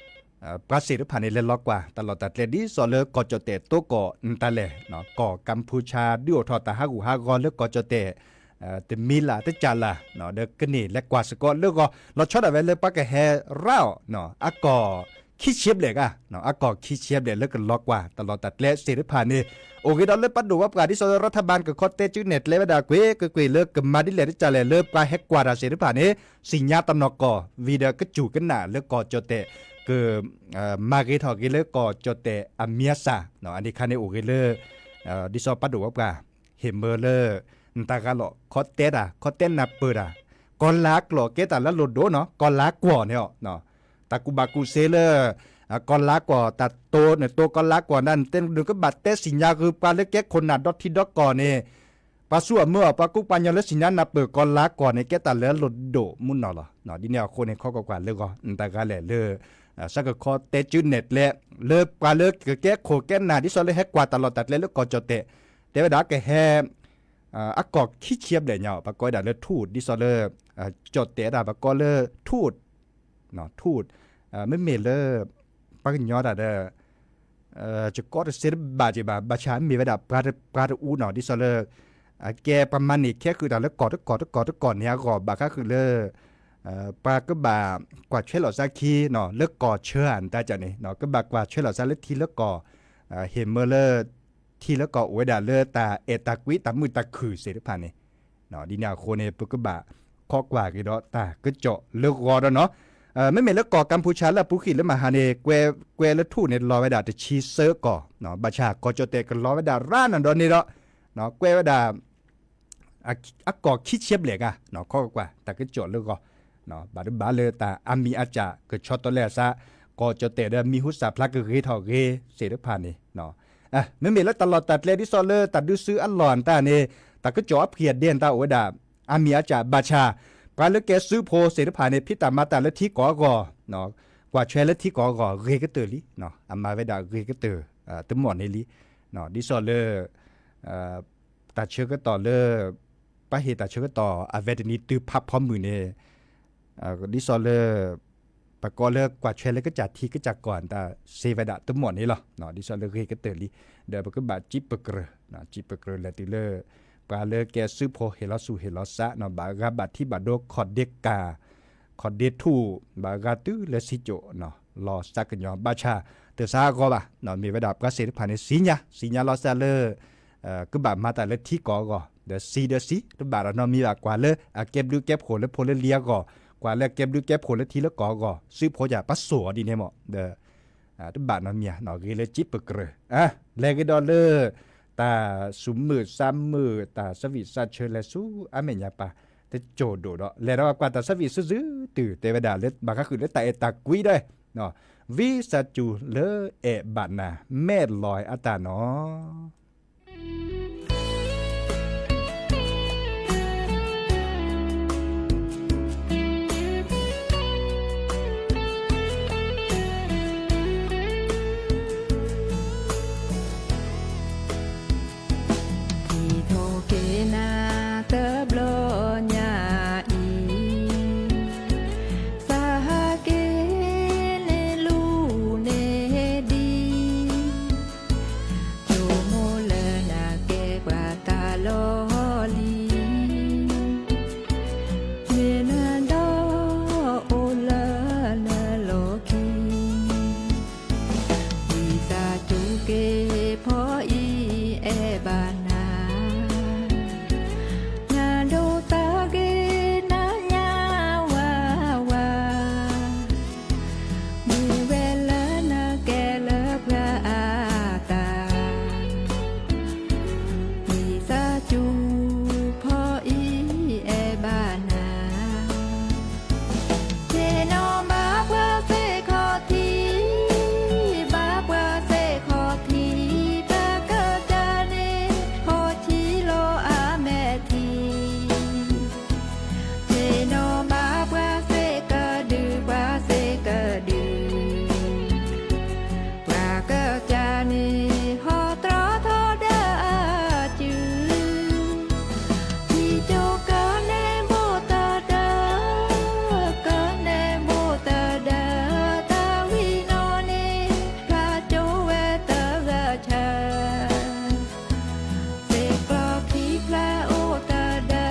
ပှၤသ့ၣ်တဖၣ်န့ၣ် လဲၤလီၤကွၢ်တၢ်လီၢ်တၢ်ကျဲ ဒ်သိးလၢကီၢ်ကၠီၣ်တဲၣ်တိကီၢ်နတၢ်လဲၣ် ကီၢ်ကၣ်ဖူၣ်ဆၣ် ဒုးအိၣ်ထီၣ်တၢ်ဟးဂူာ်ဟးဂီၤလၢကီၢ်ကၠီၣ်တဲၣ် တမံၤလၢ်တစၢ်လၢ် ဒီးကန့ၢ်လဲၤကွၢ်စ့ၢ်ကီးလၢဂီၤ လီၤဆီဒၣ်ဝဲလၢပှၤကဟဲရၤအီၤ အကီၢ်ခံဆံဘျဲၣ်ဂၤ အကီၢ်ခံဆံဘျဲၣ်လၢကလီၤကွၢ်တၢ်လီၢ်တၢ်ကျဲသ့ၣ်တဖၣ်န့ၣ် အိၣ်ဂ့ၤဒီးလၢပှၤဒိၣ်ပှၤပှၢ် ဒ်သိးလၢရထဘၣ်ကခီတဲစုနဲၣ်ကျဲဝဲဒၣ်ကွ့ၢ်ကွ့ၢ်ကွ့ၢ်လၢကမၤဒ်လဲၣ်တစၢ်လဲၣ်လၢပှၤဟဲကွၢ်တၢ်သ့ၣ်တဖၣ်န့ၣ် သ့ၣ်ညါတနီၢ်ကီၢ် ဝံၤဒီးကစူၢ်ကနၣ်လၢကီၢ်ကၠီၣ်တဲၣ် က မၤဂ့ၤထီၣ်ဂ့ၤလၢကီၢ်ကၠီၣ်တဲၣ်အမံၤအသၣ် အန့ၣ်ခါန့ၣ်အိၣ်ဂ့ၤလၢ ဒ်သိးပှၤဒိၣ်ပှၤပှၢ် ဟ့ၣ်မၢလၢ နတၢ်ဂၤလီၤ ခီတဲတၢ် ခီတဲနၢ်ပၢၢ်တၢ် ကီၤလၤကျိာ်ကဲတၢ်လၢလိၣ်ဒိၣ်နီၤ ကီၤလၤကွီၢ်န့ၣ်အီၤ တၢ်ကူၣ်ဘၣ်ကူၣ်သ့လၢ ကီၤလၤကွီၢ် တၢ်တိၢ်န့ၣ်တိၢ်ကီၤလၤကွီၢ်န့ၣ် နကဘၣ်တဲသ့ၣ်ညါဂ့ၤ ပှၤလၢကဲခိၣ်နၢ်ဒီထံဒီကီၢ်န့ၣ် ပှၤဆူၣ်အမၢအီၤ ပှၤကူပှၤညီလၢသ့ၣ်ညါနၢ်ပၢၢ်ကီၤလၤကွီၢ်န့ၣ် ကဲတၢ်လၢလိၣ်ဒိၣ်မုၢ်နီၢ်လီၤ. ဒ်န့ၣ်အဃိန့ၣ် ခီကွၢ်ကွၢ်လၢဂီၤ နတၢ်ဂၤလဲၣ်လၢ ဆၢကခီတဲစုနဲၣ်ကျဲ လၢပှၤလၢကကဲခိၣ်ကဲနၢ် ဒ်သိးလၢဟဲကွၢ်တၢ်လီၢ်တၢ်ကျဲလၢကီၢ်ကၠီၣ်တဲၣ် တဲဝဲဒၣ်ကဟဲ အကီၢ်ခံဆံဘျဲၣ်ညါ ပှၤကိးဝဲဒၣ်လၢထူၣ် ဒ်သိးလၢ ကၠီၣ်တဲၣ်ဒၣ် ပှၤကိးလၢထူၣ် ထူၣ် မ့မ့ၢ်လၢ ပှၤကညီတၢ်ဒီး ယကီတသ့တဘၣ်က့ၤဘၣ် ဘၣ်ဆၣ်မ့ၢ်ဝဲဒၣ်ပှၤတအူနီၤ ဒ်သိးလၢ အကဲပှၤမၤန့ၢ်ခဲဃုာ်တၢ်လၢကီၢ်တကီၢ်တကီၢ်တကီၢ်န့ၣ်အဂီၢ် ဘၣ်ဃးဃုာ်လၢ ပှၤကဘၣ်ကွၢ်ဆွဲလိာ်သးခံနီၤ လၢကီၢ်ဆၢဧါ နတၢ်ကန့ၣ် ကဘၣ်ကွၢ်ဆွဲလိာ်သးလၢထံလၢကီၢ် ဟ့ၣ်မၢလၢ ထံလၢကီၢ်အိၣ်ဝဲဒၣ်လၢတၢ်အဲၣ်တၢ်ကွံတၢ်မုာ်တၢ်ခုၣ်သ့ၣ်တဖၣ်န့ၣ် ဒ်န့ၣ်အဃိန့ၣ် ပကဘၣ်ခီကွၢ်က့ၤဒီးတၢ်ကစီၣ်လၢဂီၤဒီးနီၤ မ့မ့ၢ်လၢကီၢ်ကၣ်ဖူၣ်ဆၣ်လၢအပူၤဃံးလၢမဟါန့ၣ် ကွဲ ကွဲလၢထူၣ်န့ၣ် လီၤဝဲဒၣ်တဆံသၢကီၢ် ဘၣ်ဆၣ်ကီၢ်ကၠီၣ်တဲၣ်ကလီၤဝဲဒၣ်ရၣ်နၤဒီးန့ၣ်ဒီး ကွဲဝဲဒၣ် အကီၢ်ခံဆံဘျဲၣ်ဂၤ ခီကွၢ်ကွၢ် တၢ်ကစီၣ်လၢဂီၤ ဘၣ်တဘၣ်လၢတၢ်အါမံၤအါစၢ် ကဆီတလဲအသး ကီၢ်ကၠီၣ်တဲၣ်ဒီးမံၤဟူသၣ်ဖျါကဂ့ၤထီၣ်ဂ့ၤသ့ၣ်တဖၣ်န့ၣ် မ့မ့ၢ်လၢတၢ်လီၢ်တၢ်ကျဲဒ်သိးလၢတၢ်ဒုးစုအလီၢ်အတၢ်န့ၣ် တၢ်ကစီၣ်အဖှံအဒဲးအတၢ်အိၣ်ဝဲဒၣ် အါမံၤအါစၢ်ဘၣ်ဆၣ် ပှၤလၢကဲစုဖိသ့ၣ်တဖၣ်န့ၣ် ဖံးတၢ်မၤတၢ်လၢထံကီၢ်အဂီၢ် ကွၢ်ဆွဲလၢထံကီၢ်အဂီၢ် ဂ့ၤကတၢၢ်လံ အမၤဝဲဒၣ်ဂ့ၤကတၢၢ် တမီၢ်န့ၣ်လံ ဒ်သိးလၢ တၢ်ဆၢကတီၢ်လၢ ပှၤဟ့ၣ်တၢ်ဆၢကတီၢ် အဝဲတနံၤတုၤဖးဖီမုၢ်န့ၣ် ဒ်သိးလၢ ပကိးလၢကွၢ်ဆွဲလၢကစၢ်ထံကစၢ်ကီၢ်တၢ်စ့ဝဲဒၣ်တမီၢ်န့ၣ်လီၤ. ဒ်သိးလၢဂ့ၤကတၢၢ်လံ ဒီးပကဘၣ်စံးပကြၢး စံးပကြၢးလဲၤတုၤလၢ ပှၤလၢကဲစုဖိဟ့ၣ်လီၤဆူၣ်ဟ့ၣ်လီၤသး ဘၣ်ဂၤဘၣ်ထံဘၣ်ဒိ ခီၣ်ဒ့ကၢ် ခီၣ်ဒ့ထူၣ် ဘၣ်ဂၤတုၤလၢထံကၠိၣ် လီၤသးကညီၤ ဘၣ်ဆၣ် တသးအဂီၢ်ဘၣ် မ့ၢ်ဝဲဒၣ်ပှၤသ့ၣ်တဖၣ်န့ၣ် သ့ၣ်ညါ သ့ၣ်ညါလီၤသးလၢ ကဘၣ်မၤတၢ်လၢထံကီၢ်အဂီၢ် ဒီးသံဒီးသံ တဘၣ်ဒီးနီတမံၤဘၣ် ကွၢ်လၢအကဲဘျုးကဲဖှိၣ်လၢဖိလၢလံၤအဂီၢ် ကွၢ်လၢအကဲဘျုးကဲဖှိၣ်လၢထံလၢကီၢ်အဂီၢ် စုဖိယၤပှၤစိာ်အီၤဒ်န့ၣ်မး ဒီး တဘၣ်နီတမံၤ ဂ့ၤလၢစံးပကြၢး လဲၤက့ၤဒီးလၢ တၢ်စူၤမုာ်စါမုာ် တၢ်ဆၢဝံၣ်စးဆၢလဲၤဆူအမဲာ်ညါပၢ် တစိၢ်ဒိၣ်ဒီး လဲၤဒီးကွၢ်တၢ်ဆၢဝံၣ်စုာ်စုာ်တုၤ တဲဝဲဒၣ်လၢဘၣ်ဃးဃုာ်လၢတၢ်အဲၣ်တၢ်ကွံဒီး ဝံစၢ်စူၤလၢအဲၣ်ဘၣ်နၤ မဲာ်လီၤအတၢ်နီၤ. က့ၤထီၣ်က့ၤနၤတဘျီညါအံၤ, သးဟးက့ၤန့ၣ်လူၤန့ၢ်ဒံး, ဆိကမိၣ်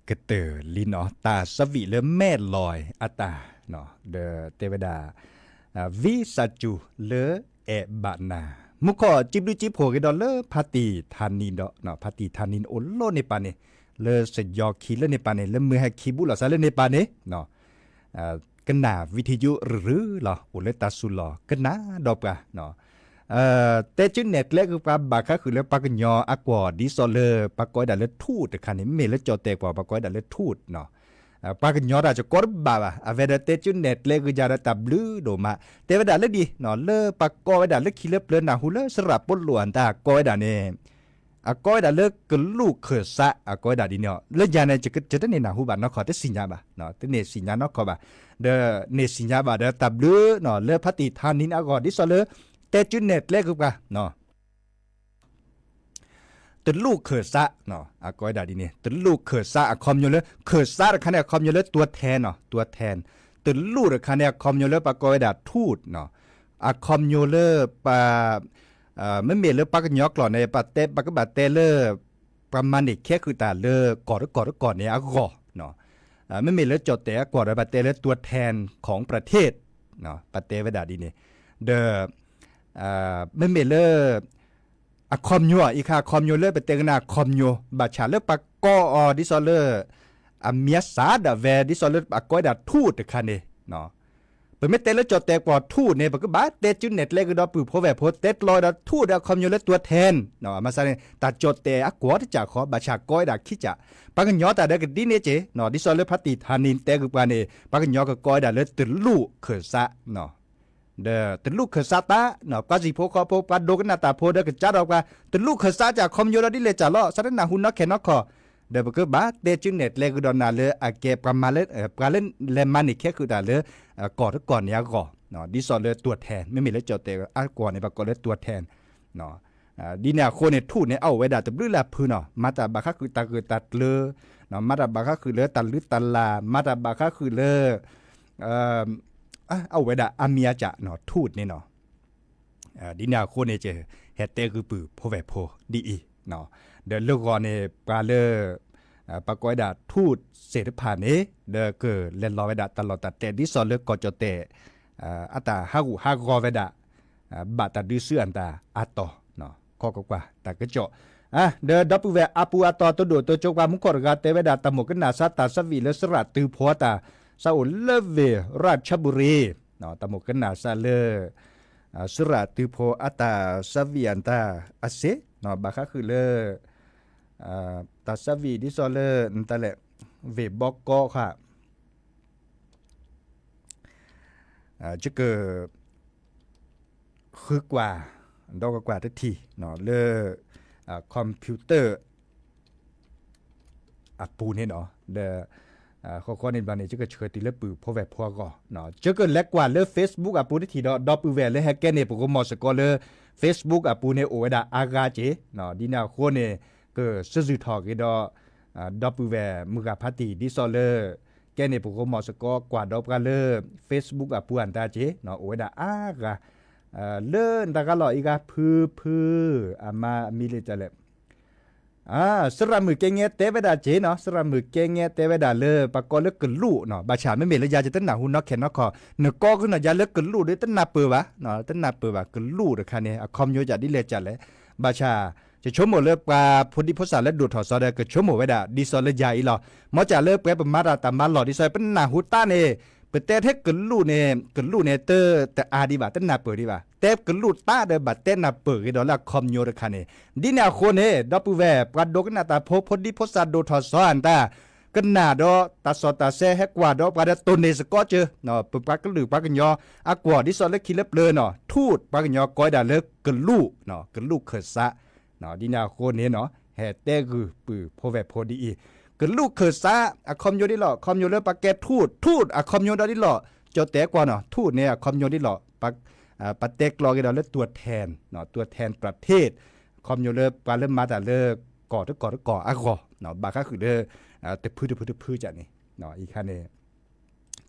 ကတၢၢ်လံနီၤ တၢ်ဆၢဝံၣ်လၢမဲၢ်လီၤအတၢ် ဒီးတဲဝဲဒၣ် ဝံစၢ်စူၤလၢအဲၣ်ဘၣ်နၤ မူခိၣ်စံးဘျုးစံးဖှိၣ်က့ၤဒီးလၢဖါတံၢ်ထါနံဒီး ဖါတံၢ်ထါနံအိၣ်လီၢ်န့ၣ်ပၢ်န့ၣ် လၢစယီၤခံလၢန့ၣ်ပၢ်န့ၣ် လၢမုၢ်ဟဲခံဘူးလိာ်သးလၢန့ၣ်ပၢ်န့ၣ် ကနၣ် ဝံထံယိ ရရုလီၤ အိၣ်လၢတၢ်စူၤလီၢ် ကနၣ်ဒီးပှၤ တဲကၠူနဲၣ်ကျဲက့ၤပှၤဘၣ်ဃးဃုာ်လၢပှၤကညီအကွီၢ် ဒ်သိးလၢပှၤကိးဝဲဒၣ်လၢထူၣ်တခါန့ၣ် မ့ၢ်လၢကၠီၣ်တဲာ်ကွီၢ် ပှၤကိးဝဲဒၣ်လၢထူၣ် ပှၤကညီတၢ်ကကိးတဘၣ်ဘၣ် အဝဲဒီးတဲကၠူနဲၣ်ကျဲက့ၤယၤဒီးတၢ်ဘျုးဒိၣ်မး တဲဝဲဒၣ်လၢဒ် လၢပှၤကိးဝဲဒၣ်လၢခံလၢပျၢၤနၢ်ဟူလၢစရၣ်ပီလူးအတၢ်ကိးဝဲဒၣ်န့ၣ် အကိးဝဲဒၣ်လၢကလူးခၢၣ်စး အကိးဝဲဒၣ်ဒ်န့ၣ် လၢယၤန့ၣ် ယတန့ၢ်နၢ်ဟူဘၣ်နီၢ်ခီၣ် တသ့ၣ်ညါဘၣ် တန့ၢ်သ့ၣ်ညါနီၢ်ခီၣ်ဘၣ် ဒီးန့ၢ်သ့ၣ်ညါဘၣ်ဒီးတၢ်ဘျုး လၢဖါတံၢ်ထါနံအဂီၢ် ဒ်သိးလၢ တဲကၠူနဲၣ်ကျဲက့ၤပှၤ တလူးခၢၣ်စး အကိးဝဲဒၣ်ဒ်န့ၣ် တလူးခၢၣ်စးအခီပညီလၢ ခၢၣ်စးတခါန့ၣ် အခီပညီလၢ ตัวแทน ตัวแทน တလူးတခါန့ၣ် အခီပညီလၢပှၤကိးဝဲဒၣ်ထူၣ် အခီပညီလၢပှၤ မ့မ့ၢ်လၢပှၤကညီကျိာ်န့ၣ် ပှၤတဲ ပကဘၣ်တဲလၢ ပှၤမၤန့ၢ်ခဲဃုာ်တၢ်လၢကီၢ်တကီၢ်တကီၢ်န့ၣ်အဂီၢ် မ့မ့ၢ်လၢကၠီၣ်တဲာ်အကွီၢ်ဒီး ပှၤတဲလၢ ตัวแทนของประเทศ ပှၤတဲဝဲဒၣ်ဒ်န့ၣ် ဒီး မ့မ့ၢ်လၢ အခီပညီ အံၤခါအခီပညီလၢပတဲကနၣ်အခီပညီ ဘၣ်ဆၣ်လၢပှၤကိးအီၤ ဒ်သိးလၢ အမံၤအသၣ်ဒၣ်ဝဲ ဒ်သိးလၢအကိးဝဲဒၣ်ထူၣ်တခါန့ၣ် ပမ့ၢ်တဲလၢကၠီၣ်တဲာ်ကွီၢ်ထူၣ်န့ၣ် ပကဘၣ်တဲကၠူနဲၣ်ကျဲက့ၤဒီးပုၢ်ဖိဝဲၢ်ဖိ တဲကျီဒီးထူၣ်ဒီးအခီပညီလၢ ตัวแทน မၤစၢ်န့ၣ် တၢ်ကၠီၣ်တဲာ်အကွီၢ်တကးဃီ ဘၣ်ဆၣ်ကိးဝဲဒၣ်ခံကး ပှၤကညီတၢ်ဒီးကဒ်န့ၣ်က့ၤ ဒ်သိးလၢဖါတံၢ်ထါနံတဲက့ၤပှၤန့ၣ် ပှၤကညီကကိးဝဲဒၣ်လၢတလူးခၢၣ်စး ဒီးတလူးခၢၣ်စးသး ပှၤစံၣ်ဖိဃီဖိ ပှၤဒိကနၣ်တၢ်ဖိဒီးကစၢ်ဒီးပှၤ တလူးခၢၣ်စးကၢ်ခီပညီဒီးဒ်လဲၣ်ကၢ်လီၤ စးတနၢ်ဟူနီၢ်ခဲနီၢ်ခီၣ် ဒီးပကဘၣ်တဲကၠူနဲၣ်ကျဲက့ၤဒီးနၤလၢအကဲပှၤမၤလၢ ပှၤလၢလဲၤမၤန့ၢ်ခဲဃုာ်တၢ်လၢ ကီၢ်တကီၢ်န့ၣ်အဂီၢ် ဒ်သိးလၢ ตัวแทน မ့မ့ၢ်လၢကၠီၣ်တဲာ်အကွီၢ်န့ၣ် ပှၤကိးလၢ ตัวแทน ဒ်န့ၣ်အဃိန့ၣ် ထူၣ်န့ၣ် အအိၣ်ဝဲဒၣ်တဘျုးလၢဖုနီၤ မၤတၢ်ဘၣ်ဃးဃုာ်တၢ်ဂၢၢ်တၢ်ကျၢၤ မၤတၢ်ဘၣ်ဃးဃုာ်လၢတၢ်လုၢ်တၢ်လၢ် မၤတၢ်ဘၣ်ဃးဃုာ်လၢ အအိၣ်ဝဲဒၣ်အါမံၤအါကး ထူၣ်န့ၣ်နီၤ ဒ်န့ၣ်အဃိန့ၣ် ဟဲတဲဂုာ်ပုၢ်ဖိဝဲၢ်ဖိဒ်အံၤ ဒီးလၢဂီၤန့ၣ် ပှၤလၢ ပှၤကိးဝဲဒၣ်ထူၣ်သ့ၣ်တဖၣ်န့ၣ် ဒီးကလဲၤလီၤဝဲဒၣ်တၢ်လီၢ်တၢ်ကျဲ ဒ်သိးလၢကီၢ်ကၠီၣ်တဲာ် အတၢ်ဟးဂူာ်ဟးဂီၤဝဲဒၣ် ဘၣ်တၢ်ဒုးဆူအတၢ်အါတီၤ ကီကကွၢ်တၢ်ကစီၣ် ဒီးဒီပုၢ်ဝဲၢ်အပူၤအတီၤ တဒိၣ်တကၠိပှၤ မူခိၣ်တဂၤတဲဝဲဒၣ် တၢ်မိၣ်ကနၣ်စါတၢ်ဆၢဝံၣ်လၢစရၣ်တုၤဖိအတၢ် စးအိၣ်လၢဝ့ၢ်ရၣ်ချၢဘူရံ တၢ်မိၣ်ကနၣ်စါလၢ စရၣ်တုၤဖိအတၢ်ဆၢဝံၣ်အတၢ်အစ့ ဘၣ်ဃးဃုာ်လၢ တၢ်ဆၢဝံၣ်ဒ်သိးလၢ နတၢ်လဲၣ် ဝ့ၢ်ဘီကီဃာ် ယက ဃုကွၢ် ဒီကကွၢ်တထံၣ် လၢ computer အပူၤန့ၣ်နီၤ ဒီး ဃီဃီန့ၣ်ဘျီန့ၣ် ယကဆှၢတုၤလၢပုၢ်ဖိဝဲၢ်ဖိအဂီၢ် ယကလဲၤကွၢ်လၢ Facebook အပူၤတထံၣ်ဒီး ဒီပုၢ်ဝဲၢ်လၢဟဲကဲန့ၣ် ပကမီၤစ့ၢ်ကီးလၢ Facebook အပူၤန့ၣ် အိၣ်ဝဲဒၣ်အါဂၤက့ၤ ဒ်န့ၣ်အဃိန့ၣ် ကစၢၢ်စုၣ်ထီၣ်က့ၤဒီး ဒီပုၢ်ဝဲၢ်မုၢ်ဂၤဖါတံၢ် ဒ်သိးလၢ ကဲန့ၣ် ပကမီၤစ့ၢ်ကီးကွၢ်ဒီးပှၤလၢ Facebook အပူၤအတၢ်က့ၤ အိၣ်ဝဲဒၣ်အါဂၤ လၢနတၢ်ဂၤလီၤအံၤဂၤဖုဖု အမါအမံၤလံတၢ်လဲၣ် စရၣ်မုၣ်ကဲငဲတဲဝဲဒၣ်က့ၤနီၤ စရၣ်မုၣ်ကဲငဲတဲဝဲဒၣ်လၢ ပှၤကိးလၢကလူးနီၤ ဘၣ်ဆၣ်မ့မ့ၢ်လၢယၤယတနၢ်ဟူနီၢ်ခဲနီၢ်ခီၣ် နကိးကနၣ်ယၤလၢကလူးဒီးတနၢ်ပၢၢ်ဘၣ် တနၢ်ပၢၢ်ဘၣ် ကလူးတခါန့ၣ် အခီပညီယၤဒ်လဲၣ်ကၢ်လဲၣ် ဘၣ်ဆၣ် ယဆိကမိၣ်လၢပှၤဖိဒံဖိသၣ်လၢဒိၣ်ထီၣ်စီၤဒီး ကဆိကမိၣ်ဝဲဒၣ်ဒ်သိးလၢယၤအံၤလီၤ မ်ကၢ်လၢပှၤပမၤတၢ်တၢ်မၤလီၢ်ဒ်သိး ပနၢ်ဟူတၢ်န့ၣ် ပတဲထဲကလူးန့ၣ် ကလူးန့ၣ် တ တအါဒံးဘၣ် တနၢ်ပၢၢ်ဒံးဘၣ် တဲကလူးတၢ်ဒီး ဘၣ်တဲနၢ်ပၢၢ်ဂ့ၤဒီးလၢအခီပညီတခါန့ၣ် ဒ်န့ၣ်အဃိန့ၣ် ဒီပုၢ်ဝဲၢ် ပှၤဒိကနၣ်တၢ်ဖိ ဖိဒံဖိသၣ်ဒိၣ်ထီၣ်စီၤအတၢ် ကနၣ်ဒီးတၢ်စီၣ်တၢ်ဆဲ ဟဲကွၢ်ဒီးပှၤဒီးတိၢ်န့ၢ်စ့ၢ်ကီးက့ၤ ပပှၤကလုာ်ပှၤကညီအကွီၢ် ဒ်သိးလၢခံလၢပျၢၤနီၤ ထူၣ် ပှၤကညီကိးဝဲဒၣ်လၢကလူး ကလူးခၢၣ်စး ဒ်န့ၣ်အဃိန့ၣ်နီၤ ဟဲတဲဂုာ်ပုၢ်ဖိဝဲၢ်ဖိဒ်အံၤ ကလူးခၢၣ်စး အခီပညီဒ်လီၤ အခီပညီလၢပှၤကဲထူၣ် ထူၣ် အခီပညီဒီးဒ်လီၤ ကၠီၣ်တဲာ်ကွၢ်နီၤ ထူၣ်န့ၣ် အခီပညီဒ်လီၤ ပတဲကျီက့ၤဒီးလၢ ตัวแทน ตัวแทนประเทศ အခီပညီလၢပှၤလၢမၤတၢ်လၢ ကီၢ်တကီၢ်တကီၢ်အဂီၢ် ဘၣ်ဃးဃုာ်လၢ တဖုတဖုတဖုကန့ၣ် အံၤခါန့ၣ်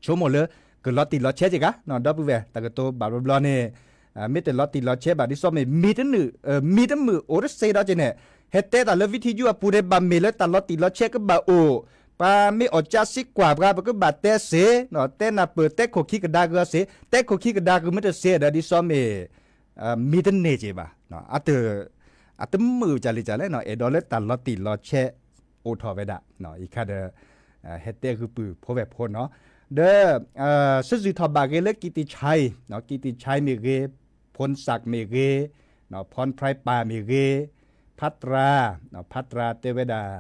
ဆိကမိၣ်လၢ ကလီၤတံၢ်လီၤဆဲးက့ၤဂၤ ဒီပုၢ်ဝဲၢ် တၢ်ကတိၤဘၣ်ဘျီဘျီန့ၣ် မ့ၢ်တလီၤတံၢ်လီၤဆဲးဘၣ်ဒ်သိးမ့ၢ် မံၤတမုာ် မံၤတမုာ်အိၣ်တစ့ဒီးက့ၤန့ၣ် ဟဲတဲတၢ်လၢ วิทยุ အပူၤန့ၣ် ဘၣ်မ့ၢ်လၢတၢ်လီၤတံၢ်လီၤဆဲးကဘၣ်အိၣ် ပှၤမ့ၢ်အီၣ်ကၠၢစံကွၢ်ပှၤ ပကဘၣ်တဲစ့ၢ်, တဲနၢ်ပၢၢ် တဲခိၣ်ခံကဒါက့ၤအီၤစ့ၢ်, တဲခိၣ်ခံကဒါက့ၤမ့ၢ်တစ့ၢ်ဒီး ဒ်သိးမ့ၢ် မံတန့ၢ်က့ၤဘၣ်, အတမုာ်ကလဲၣ်ကလဲၣ်နီၤ, အဲၣ်ဒိးလၢတၢ်လီၤတံၢ်လီၤဆဲးအိၣ်ထီၣ်ဝဲဒၣ်, အံၤခါဒီး ဟဲတဲဂုာ်ပုၢ်ဖိဝဲၢ်ဖိနီၤ, ဒီး စံးစူၤထီၣ်ဘၣ်ဂ့ၤလၢ ကံၣ်တံၣ်ဆဲး, ကံၣ်တံၣ်ဆဲးမ့ၢ်ဂ့ၤ, ဖိၣ်စၢၣ်မ့ၢ်ဂ့ၤ, ဖီၣ်ဖြဲးပၢ်မ့ၢ်ဂ့ၤ, ဖးတြၢ်, ဖးတြၢ်တဲဝဲဒၣ်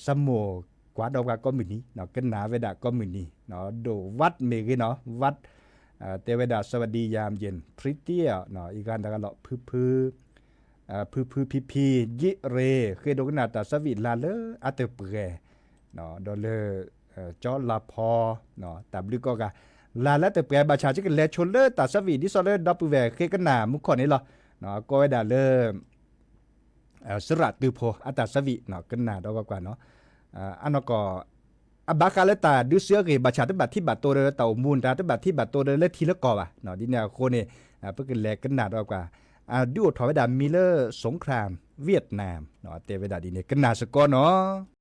စမိၢ်ကွၢ်ဒီးပှၤကိးမုၢ်နံၤ, ကနၣ်ဝဲဒၣ်ကိးမုၢ်နံၤ, ဒိၣ်ဝးမ့ၢ်ဂ့ၤနီၤ, ဝး တဲဝဲဒၣ် สวัสดียามเย็น พริตตี้ အံၤဂၤတဂၤလီၤ ဖုဖု ဖုဖုဖံဖံ ယံးရ့ၣ် ဃ့ဒိးကနၣ်တၢ်သးဝံၣ်လၢ်လၢအတပှဲၤ, ဒီးလၢ ကၠီလၤဖီ တၢ်ဘျုးကိးဂၤ, လၢ်လၢတပှဲၤဘၣ်ဆၣ် ယကလဲၤဆိလၢတၢ်သးဝံၣ် ဒ်သိးလၢဒီပုၢ်ဝဲၢ်ဃ့ကနၣ်မူခိၣ်န့ၣ်လီၤ, ကိးဝဲဒၣ်လၢ စရၣ်တုဖိ အတၢ်သးဝံၣ် ကနၣ်ဒီးကွၢ်ကွၢ်နီၤ, အနီၢ်ကီၢ် အဘၣ်ဃးလၢတၢ်ဒုးစုအဂ့ၢ် ဘၣ်ဆၣ်တဘၣ်ထံၣ်ဘၣ်တိၤဒီးတၢ်အိၣ်မူ တၢ်တဘၣ်ထံၣ်ဘၣ်တိၤဒီးလၢထံလၢကီၢ်ဘၣ်, ဒ်န့ၣ်အဃိန့ၣ် ပကလဲၤကနၣ်ဒီးကွၢ်, ဒုးအိၣ်ထီၣ်ဝဲဒၣ်မံၤလၢ สงครามเวียดนาม တဲဝဲဒၣ်ဒ်န့ၣ် ကနၣ်စ့ၢ်ကီးနီၤ.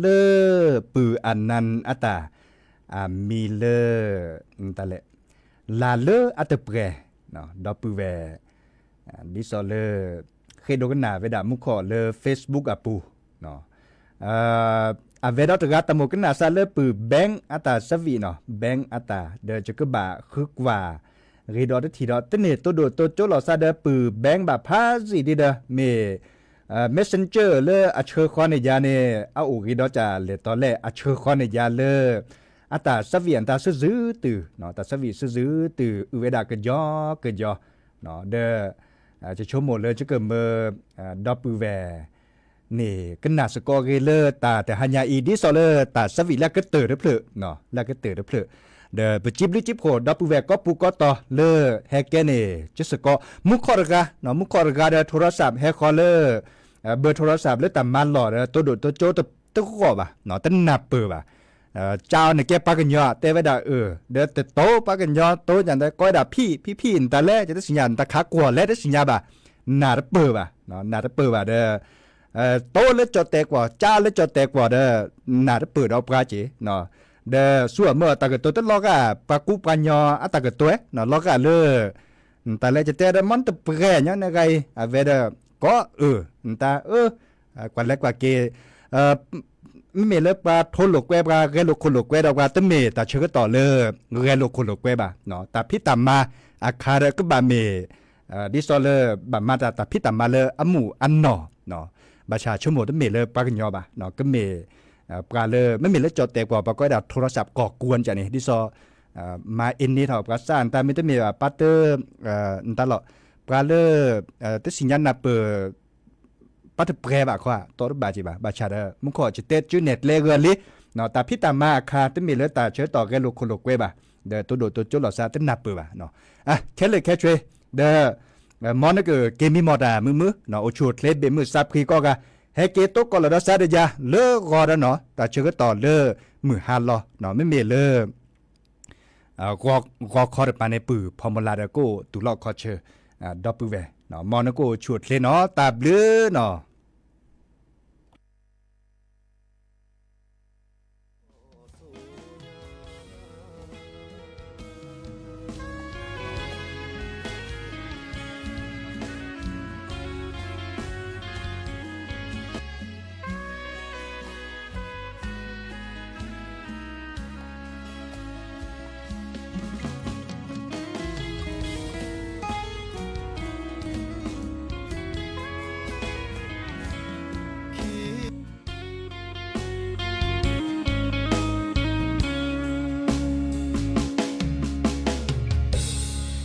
လၢပုၢ်အနၢ်အတၢ် အမံၤလၢ တၢ်လဲၣ် လၢ်လၢအတပှဲၤ ဒီပုၢ်ဝဲၢ် ဒ်သိးလၢ ဃ့ဒိကနၣ်ဝဲဒၣ်မူခိၣ်လၢ Facebook အပူၤ အဝဲဒီးတဂၤတၢ်မိၣ်ကနၣ်စၢ်လၢပုၢ် bank အတၢ် service နီၤ bank အတၢ် ဒီးယကဘၣ်ဃုကွၢ် ဂ့ၤဒီးတထံၣ်ဒီး တန့ၢ်တိၢ်ဒိၣ်တိၢ်ကၠိလီၤစၢ်ဒီးပုၢ် bank ဘၣ်ဖးစံၣ်ဒံးဒီး မ့ၢ် Messenger လၢအဆှၢဃီန့ၣ်ယါန့ၣ် အအိၣ်ဂ့ၤဒီးတၢ်လဲၤတီၤလဲၣ် အဆှၢဃီန့ၣ်ယါလၢ အတၢ် service အတၢ်စုၣ်စုၣ်တုၤ တၢ် service စုၣ်စုၣ်တုၤ အုၣ်ဝဲဒၣ်ကယီကယီ ဒီး ယဆိကမိၣ်လၢယကမၢ ဒီပုၢ်ဝဲၢ် န့ၣ် ကနၣ်စ့ၢ်ကီးဂ့ၤလၢတၢ်တဟါညါအံၤ ဒ်သိးလၢတၢ် service လၢအကတၢၢ်တဖျၢၣ် လၢအကတၢၢ်တဖျၢၣ် ဒီးပစံးဘျုးစံးဖှိၣ် ဒီပုၢ်ဝဲၢ်ကိးပူၤကိးတီၤလၢဟဲကဲန့ၣ် ကစ့ၢ်ကီး မူခိၣ်တဂၤ မူခိၣ်တဂၤဒီး ထိရစၣ် ဟဲဃီလၢ ဘၢထိရစၣ် လၢတၢ်မၤလီၢ်ဒီးတိၢ်ဒိၣ်တိၢ်ကၠိတဂီၢ်ဘၣ် တနၢ်ပၢၢ်ဘၣ် ကၢ်အီၤန့ၣ်ကဲပှၤကညီ တဲဝဲဒၣ်အၢ ဒီးတတိၤပှၤကညီတိၤညါ ကိးဝဲဒၣ်ဖံၣ် ဖံၣ်ဖံၣ်နတၢ်လဲၣ် တသ့ၣ်ညါ နတၢ်ခးကွီၢ်လဲၣ် တသ့ၣ်ညါဘၣ် နၢ်တပၢၢ်ဘၣ် နၢ်တပၢၢ်ဘၣ်ဒီး တိၤလၢကၠီၣ်တဲာ်ကွီၢ် ကၢ်လၢကၠီၣ်တဲာ်ကွီၢ်ဒီး နၢ်တပၢၢ်ဒီးပှၤက့ၤ ဒီးဆူအမၢအတၢ်ကတိၤတလီၤဂာ် ပှၤကူပှၤညီအတၢ်ကတိၤ လီၤဂာ်လၢ နတၢ်လဲၣ် ယတဲဒီး မ့ၢ်နတပှဲၤညီနဂၤအံၤ အဝဲဒီး ကိးအၢ နတၢ်အၢ ကွၢ်လဲၤကွၢ်က့ၤ မ့မ့ၢ်လၢပှၤထိလိာ်ကွဲ ပှၤဂဲၤလိာ်ခိၣ်လိာ်ကွဲဒီးပှၤ တမ့ၢ်တၢ်ဆၢကတီၢ်လၢ ဂဲၤလိာ်ခိၣ်လိာ်ကွဲဘၣ် တၢ်ဖံးတၢ်မၤအခါဒီးကဘၣ်မ့ၢ် ဒ်သိးလၢ ဘၣ်မၤတၢ်တၢ်ဖံးတၢ်မၤလၢအမုာ်အနီၢ် ဘၣ်ဆၣ်ဆိကမိၣ်တမ့ၢ်လၢပှၤကညီဘၣ် ကမ့ၢ် ပှၤလၢ မ့မ့ၢ်လၢကၠီၣ်တဲာ်ကွီၢ် ပှၤကိးဝဲဒၣ်ထိရစၣ် ကီၢ်ကူန့ၣ် ဒ်သိး မၤအ့န့ထီၣ်ပှၤစၢ် နတၢ်မ့ၢ်တမ့ၢ်ဘၣ် ပှၤတ နတၢ်လီၤ ပှၤလၢ တသ့ၣ်ညါနၢ်ပၢၢ် ပှၤတပှဲၤဘၣ်ခီ တိၤတဘၣ်က့ၤဘၣ် ဘၣ်ဆၣ်ဒီး မူခိၣ်ယတဲကၠုနဲၣ်ကျဲဂၢၢ်လံ တၢ်ဖံးတၢ်မၤအခါ တမ့ၢ်လၢတၢ်ဆၢကတီၢ်ဂဲၤလိာ်ခိၣ်လိာ်ကွဲဘၣ် ဒီးတိၢ်ဒိၣ်တိၢ်ကၠိလီၤစၢ်တနၢ်ပၢၢ်ဘၣ် ခဲလၢာ်ခဲဆ့ ဒီး မ်နကက့ၤမံမီၢ်တၢ်မုာ်မုာ် အိၣ်ဆူၣ်အိၣ်ချ့ဘ့ၣ်မုၢ်စးဖှံကိးဂၤ ဟဲက့ၤတိကိးလီၤဒီးစးဒီးယၤ လၢဂီၤဒီးနီၤ တၢ်ဆၢကတီၢ်လၢ မုၢ်ဟါလီၤ မ့မ့ၢ်လၢ ဂီၤခီတပၤန့ၣ် ပုၢ်ဖီမူလးဒီးကအိၣ်တူၢ်လီၢ်ခီဆၢ ဒီပုၢ်ဝဲၢ် မ်နကအိၣ်ဆူၣ်အိၣ်ချ့နီၤ တၢ်ဘျုးနီၤ.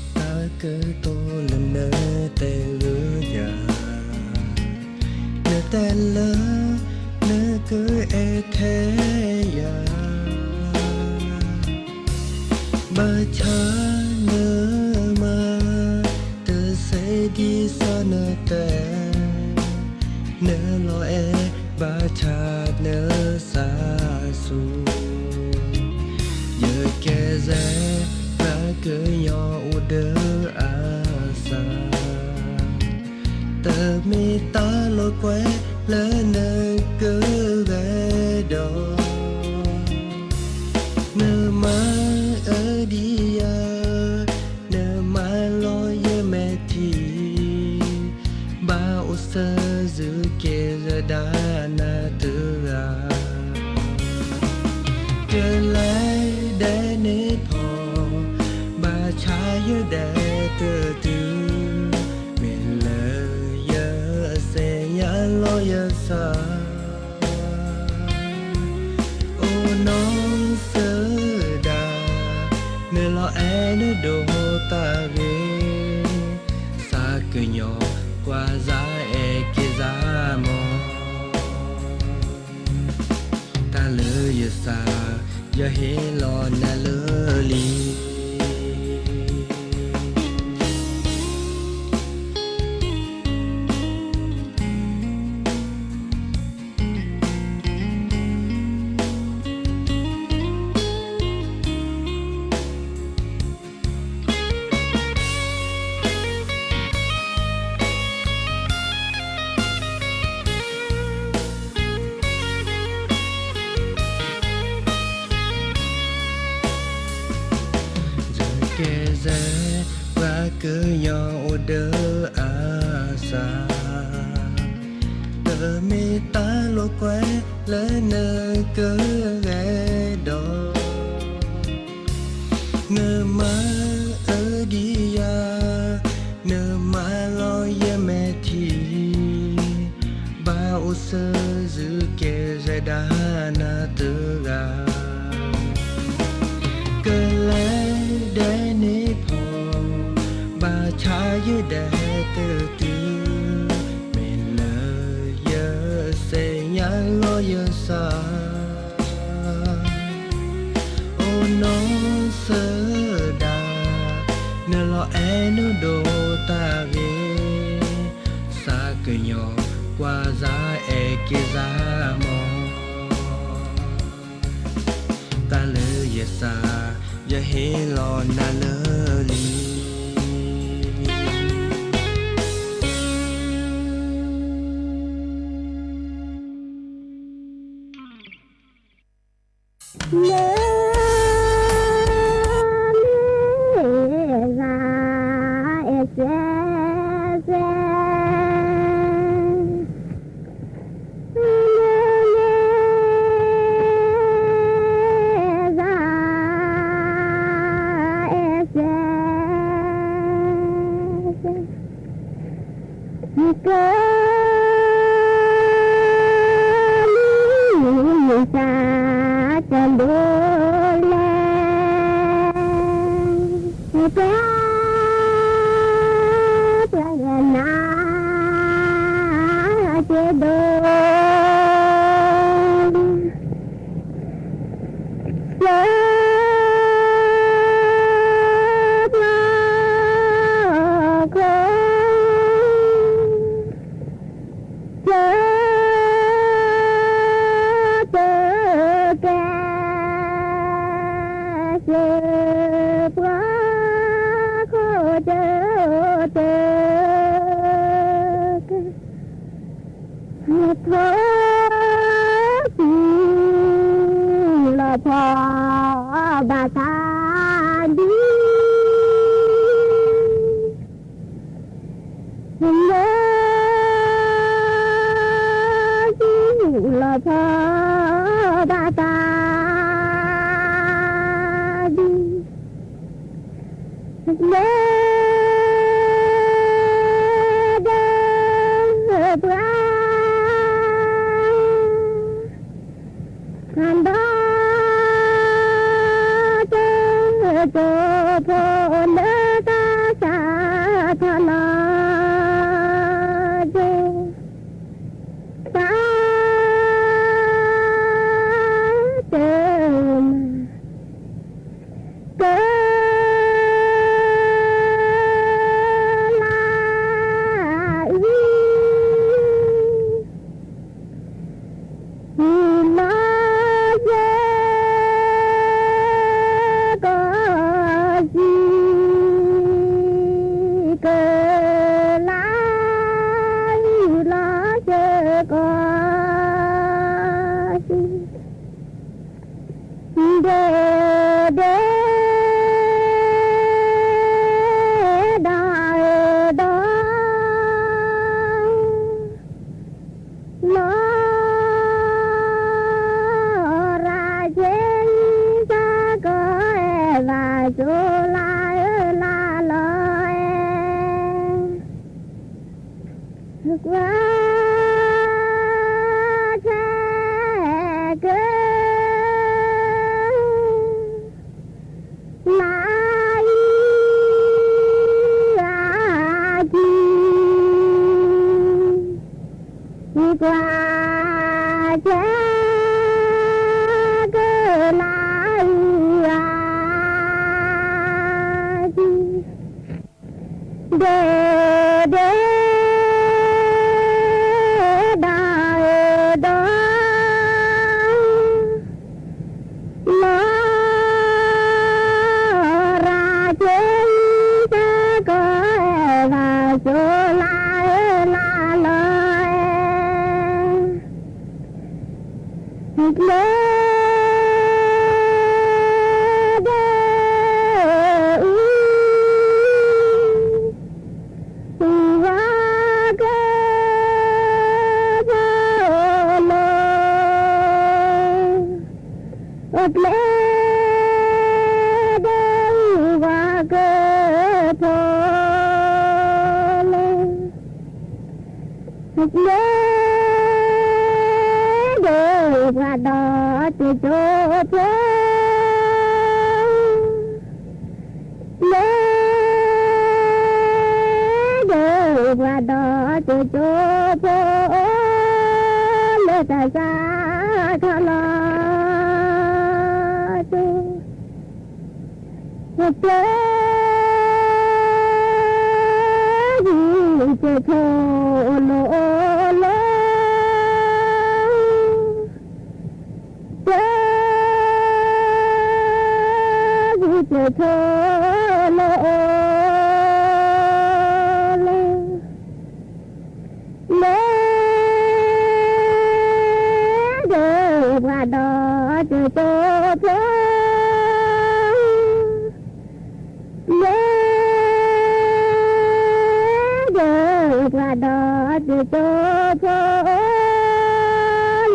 တၢ်ကတိၤလၢနတဲလၢယၤ, နတဲလၢ နကအဲၣ်ထဲယၤ, ဘၣ်ဆၣ်နမၤ တသ့ဒ်သိးနတဲ, နလီၤအဲၣ် ဘၣ်ဆၣ်နသးဆူၣ်, ယကဲစဲ ပှၤကညီအိၣ်ဒီးအသး, တမ့ၢ်တၢ်လိာ်ကွဲလၢနကဂဲၤဒီး နမၤအၢဒံးယၤ, နမၤလီၤယမဲာ်ထံ, ဘၣ်အိၣ်စၢၤစူၤက့ၤလၢဒၣ်နၤတဂၤ, တလဲၤဒဲးန့ၣ်ဖီ, ဘၣ်ဆၣ်ယဒဲးတတုၤ, မ့ၢ်လၢယသ့ၣ်ညါလီၤယသး အိၣ်နီၢ်သဒၣ်, နလီၤအဲၣ်နဒိးတၢ်ဂ့ၤ, သးကညီၤကွၢ်စၢ်အဲၣ်က့ၤစၢ်မီၤ, တၢ်လၢယသး ယဟ့ၣ်လီၤနၤလၢလံ. ကညီအိၣ်ဒီးအါစၢ်, တမ့ၢ်တၢ်လိာ်ကွဲလၢနကဂဲၤဒီး, နမၤအၢဒံးယၤ, နမၤလီၤယမဲာ်ထံ, ဘၣ်အိၣ်ဆၢယုၢ်ကဲၤစဲဒၣ်နၤတဂၤ ကလဲၤဒဲန့ၣ်ဖီ, ဘၣ်ဆါယုၢ်ဒဲတတုၤ, မ့ၢ်လၢယစဲညါလီၤယစၢ်, အိၣ်နီၢ်စၢၤဒၣ်, နလီၤအဲၣ်နုာ်ဒိၣ်တၢ်ဂ့ၤ, စးကညီၤကွၢ်စၢ်အဲၣ်က့ၤစၢ်မီၤ တၢ်လၢယစၢ်, ယဟ့ၣ်လီၤနၤလၢလံ. လၢလၢဂၤအဲၣ်စဲစဲ လၢလၢဂၤအဲၣ်စဲ ကဲလံစၢ်ကဒိလဲၣ်, ကဲ ပှၤယနၤကဲဒိ, ကဲ ပှၤခိၣ် ကဲ တကဲ စၢ်ပှၤခိၣ် ကဲ တကဲ လီၤဖီ လီၤဖီ ဘၣ်သးဒ် လၢ လီၤဖီ ဘၣ်သး ဒ် လၢ ဒီး ပှၤ ဖးဒီး တၢ်တိာ်ဖိ လၢကစၢ်ထီၣ်လီၤ ဒိ ပၢ် တ က လၢ အံ လီၤစၢၤ ကီၢ်စံ ကလၢ လီၤစၢၤ ကီၢ်စံ ဒဲဒဲ ဒီးဒီး လီၤ ရၤက့ၤ စၢ်ကီၢ်အဲၣ်ဘၣ် ကၠိလၢလီၤအဲၣ် ကွၢ်ဆၢက လၢအံၤ အကံ ကွၢ်ဆၢက လၢအံၤ အကံ ဒဲဒဲ ဒီးဒီး လီၤ ရၤက့ၤ စၢ်ကီၢ်အဲၣ်ဘၣ် ကၠိလၢလီၤအဲၣ် လၢ ဒဲ အံၤ လၢဒၢးပှၤဒီးတကၠိဖိ, လၢဒၢးပှၤဒီးတကၠိဖိ, လၢတၢ်စၢ်ခီလီၤစိၤ တၢ်ဂံၢ်တထိလိၤလိၤ, တၢ်ဂံၢ်တထိလိၤလိၤ, လၢဒၢးပှၤဒီးတကၠိဖိ, လၢဒၢးပှၤဒီးတကၠိဖိ,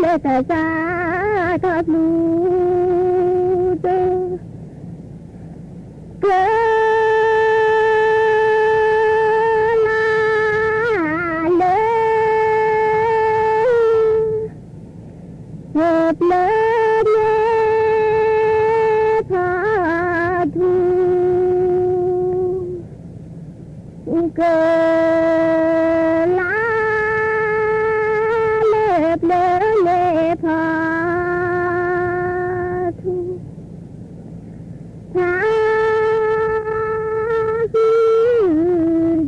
လၢတၢ်စၢ်ခီပူၤတကၠိ ကလါလၢ ပျၢၤန့ၢ်ဖးထူ, ကလါ လၢပျၢၤန့ၢ်ဖးထူ, ဖးဃုဒၢး ဆ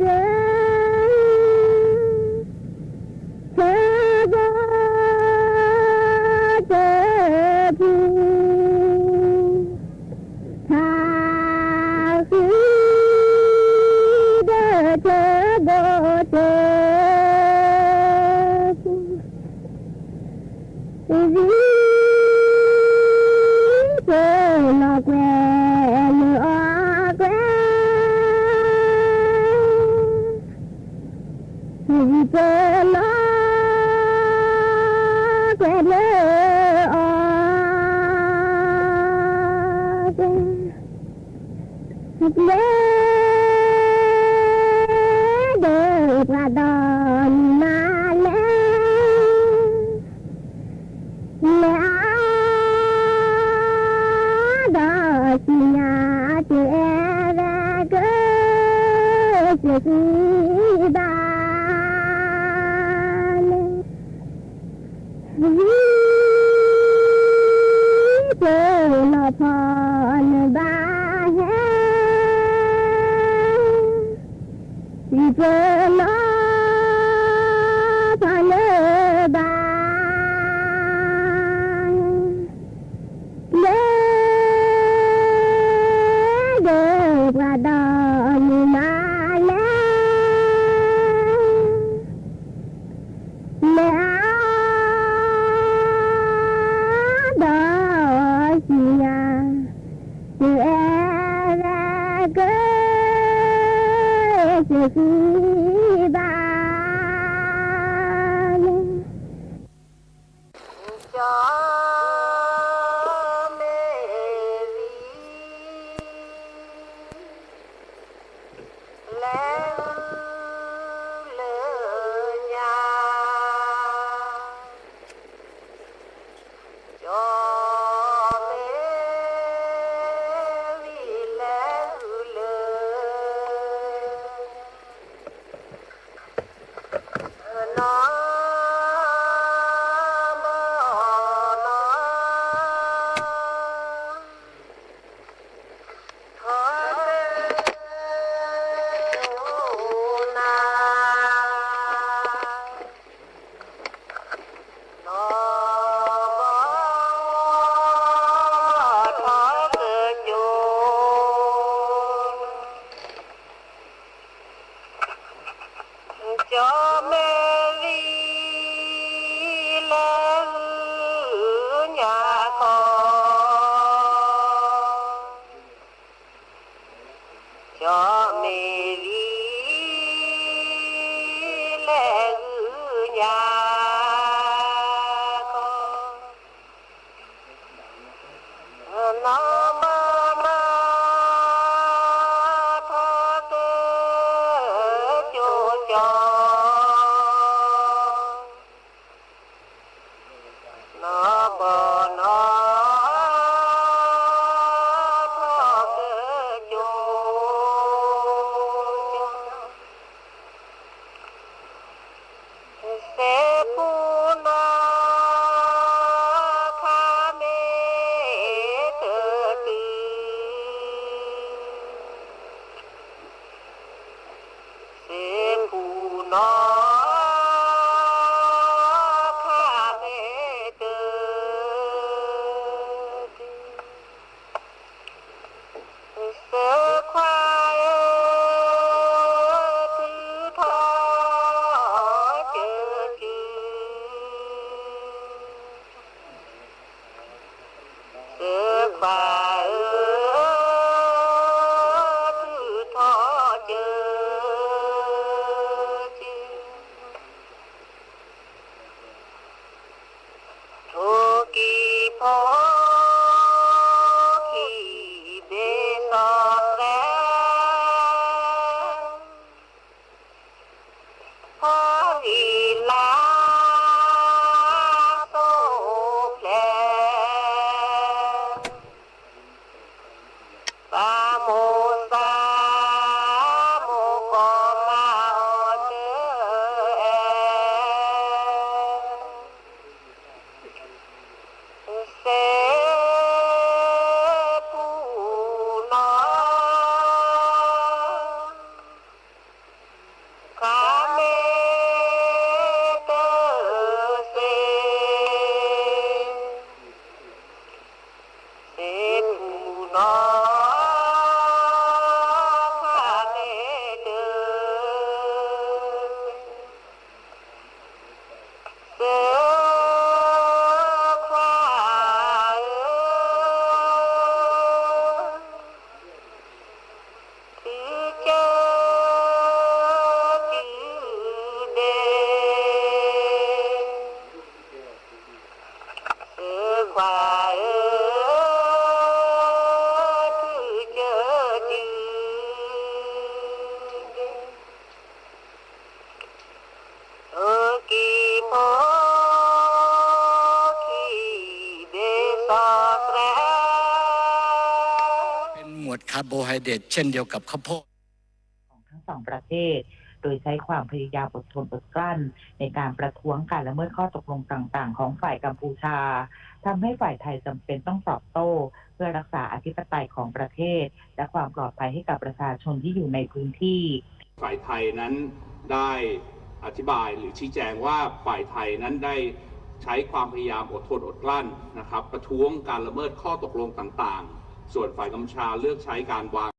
ၢဂီၤတပူၤ, ဖးဃုဒၢး ဆၢဂီၤတပူၤ, ဝံၤပလီၢ်ကွဲးလၢအီၤကွဲး, ဝံၤပလီၢ်ကွဲးလၢအီၤ လၢဒၢးပှၤဒီးနံၤမးလဲၣ်, လဲၤအါဒီးစံၣ်ညါ တအဲၣ်ဒိးကစၢၢ်စံးဘၣ်လဲၣ်. ဝံၤပလီၢ်ဖီနဘၣ်ဟဲ, ဝံၤပလီၢ်ဖီနဘၣ်ဟဲ, လၢဒၢးပှၤဒီးနံၤမးလဲၣ်, လဲၤအါဒီးစံၣ်ညါ ของทั้งสองประเทศ โดยใช้ความพยายามอดทนอดกลั้นในการประท้วงการละเมิดข้อตกลงต่างๆของฝ่ายกัมพูชา ทำให้ฝ่ายไทยจำเป็นต้องตอบโต้ เพื่อรักษาอธิปไตยของประเทศ และความปลอดภัยให้กับประชาชนที่อยู่ในพื้นที่ ฝ่ายไทยนั้นได้อธิบายหรือชี้แจงว่าฝ่ายไทยนั้นได้ใช้ความพยายามอดทนอดกลั้นนะครับ ประท้วงการละเมิดข้อตกลงต่างๆ ส่วนฝ่ายกัมพูชาเลือกใช้การวาง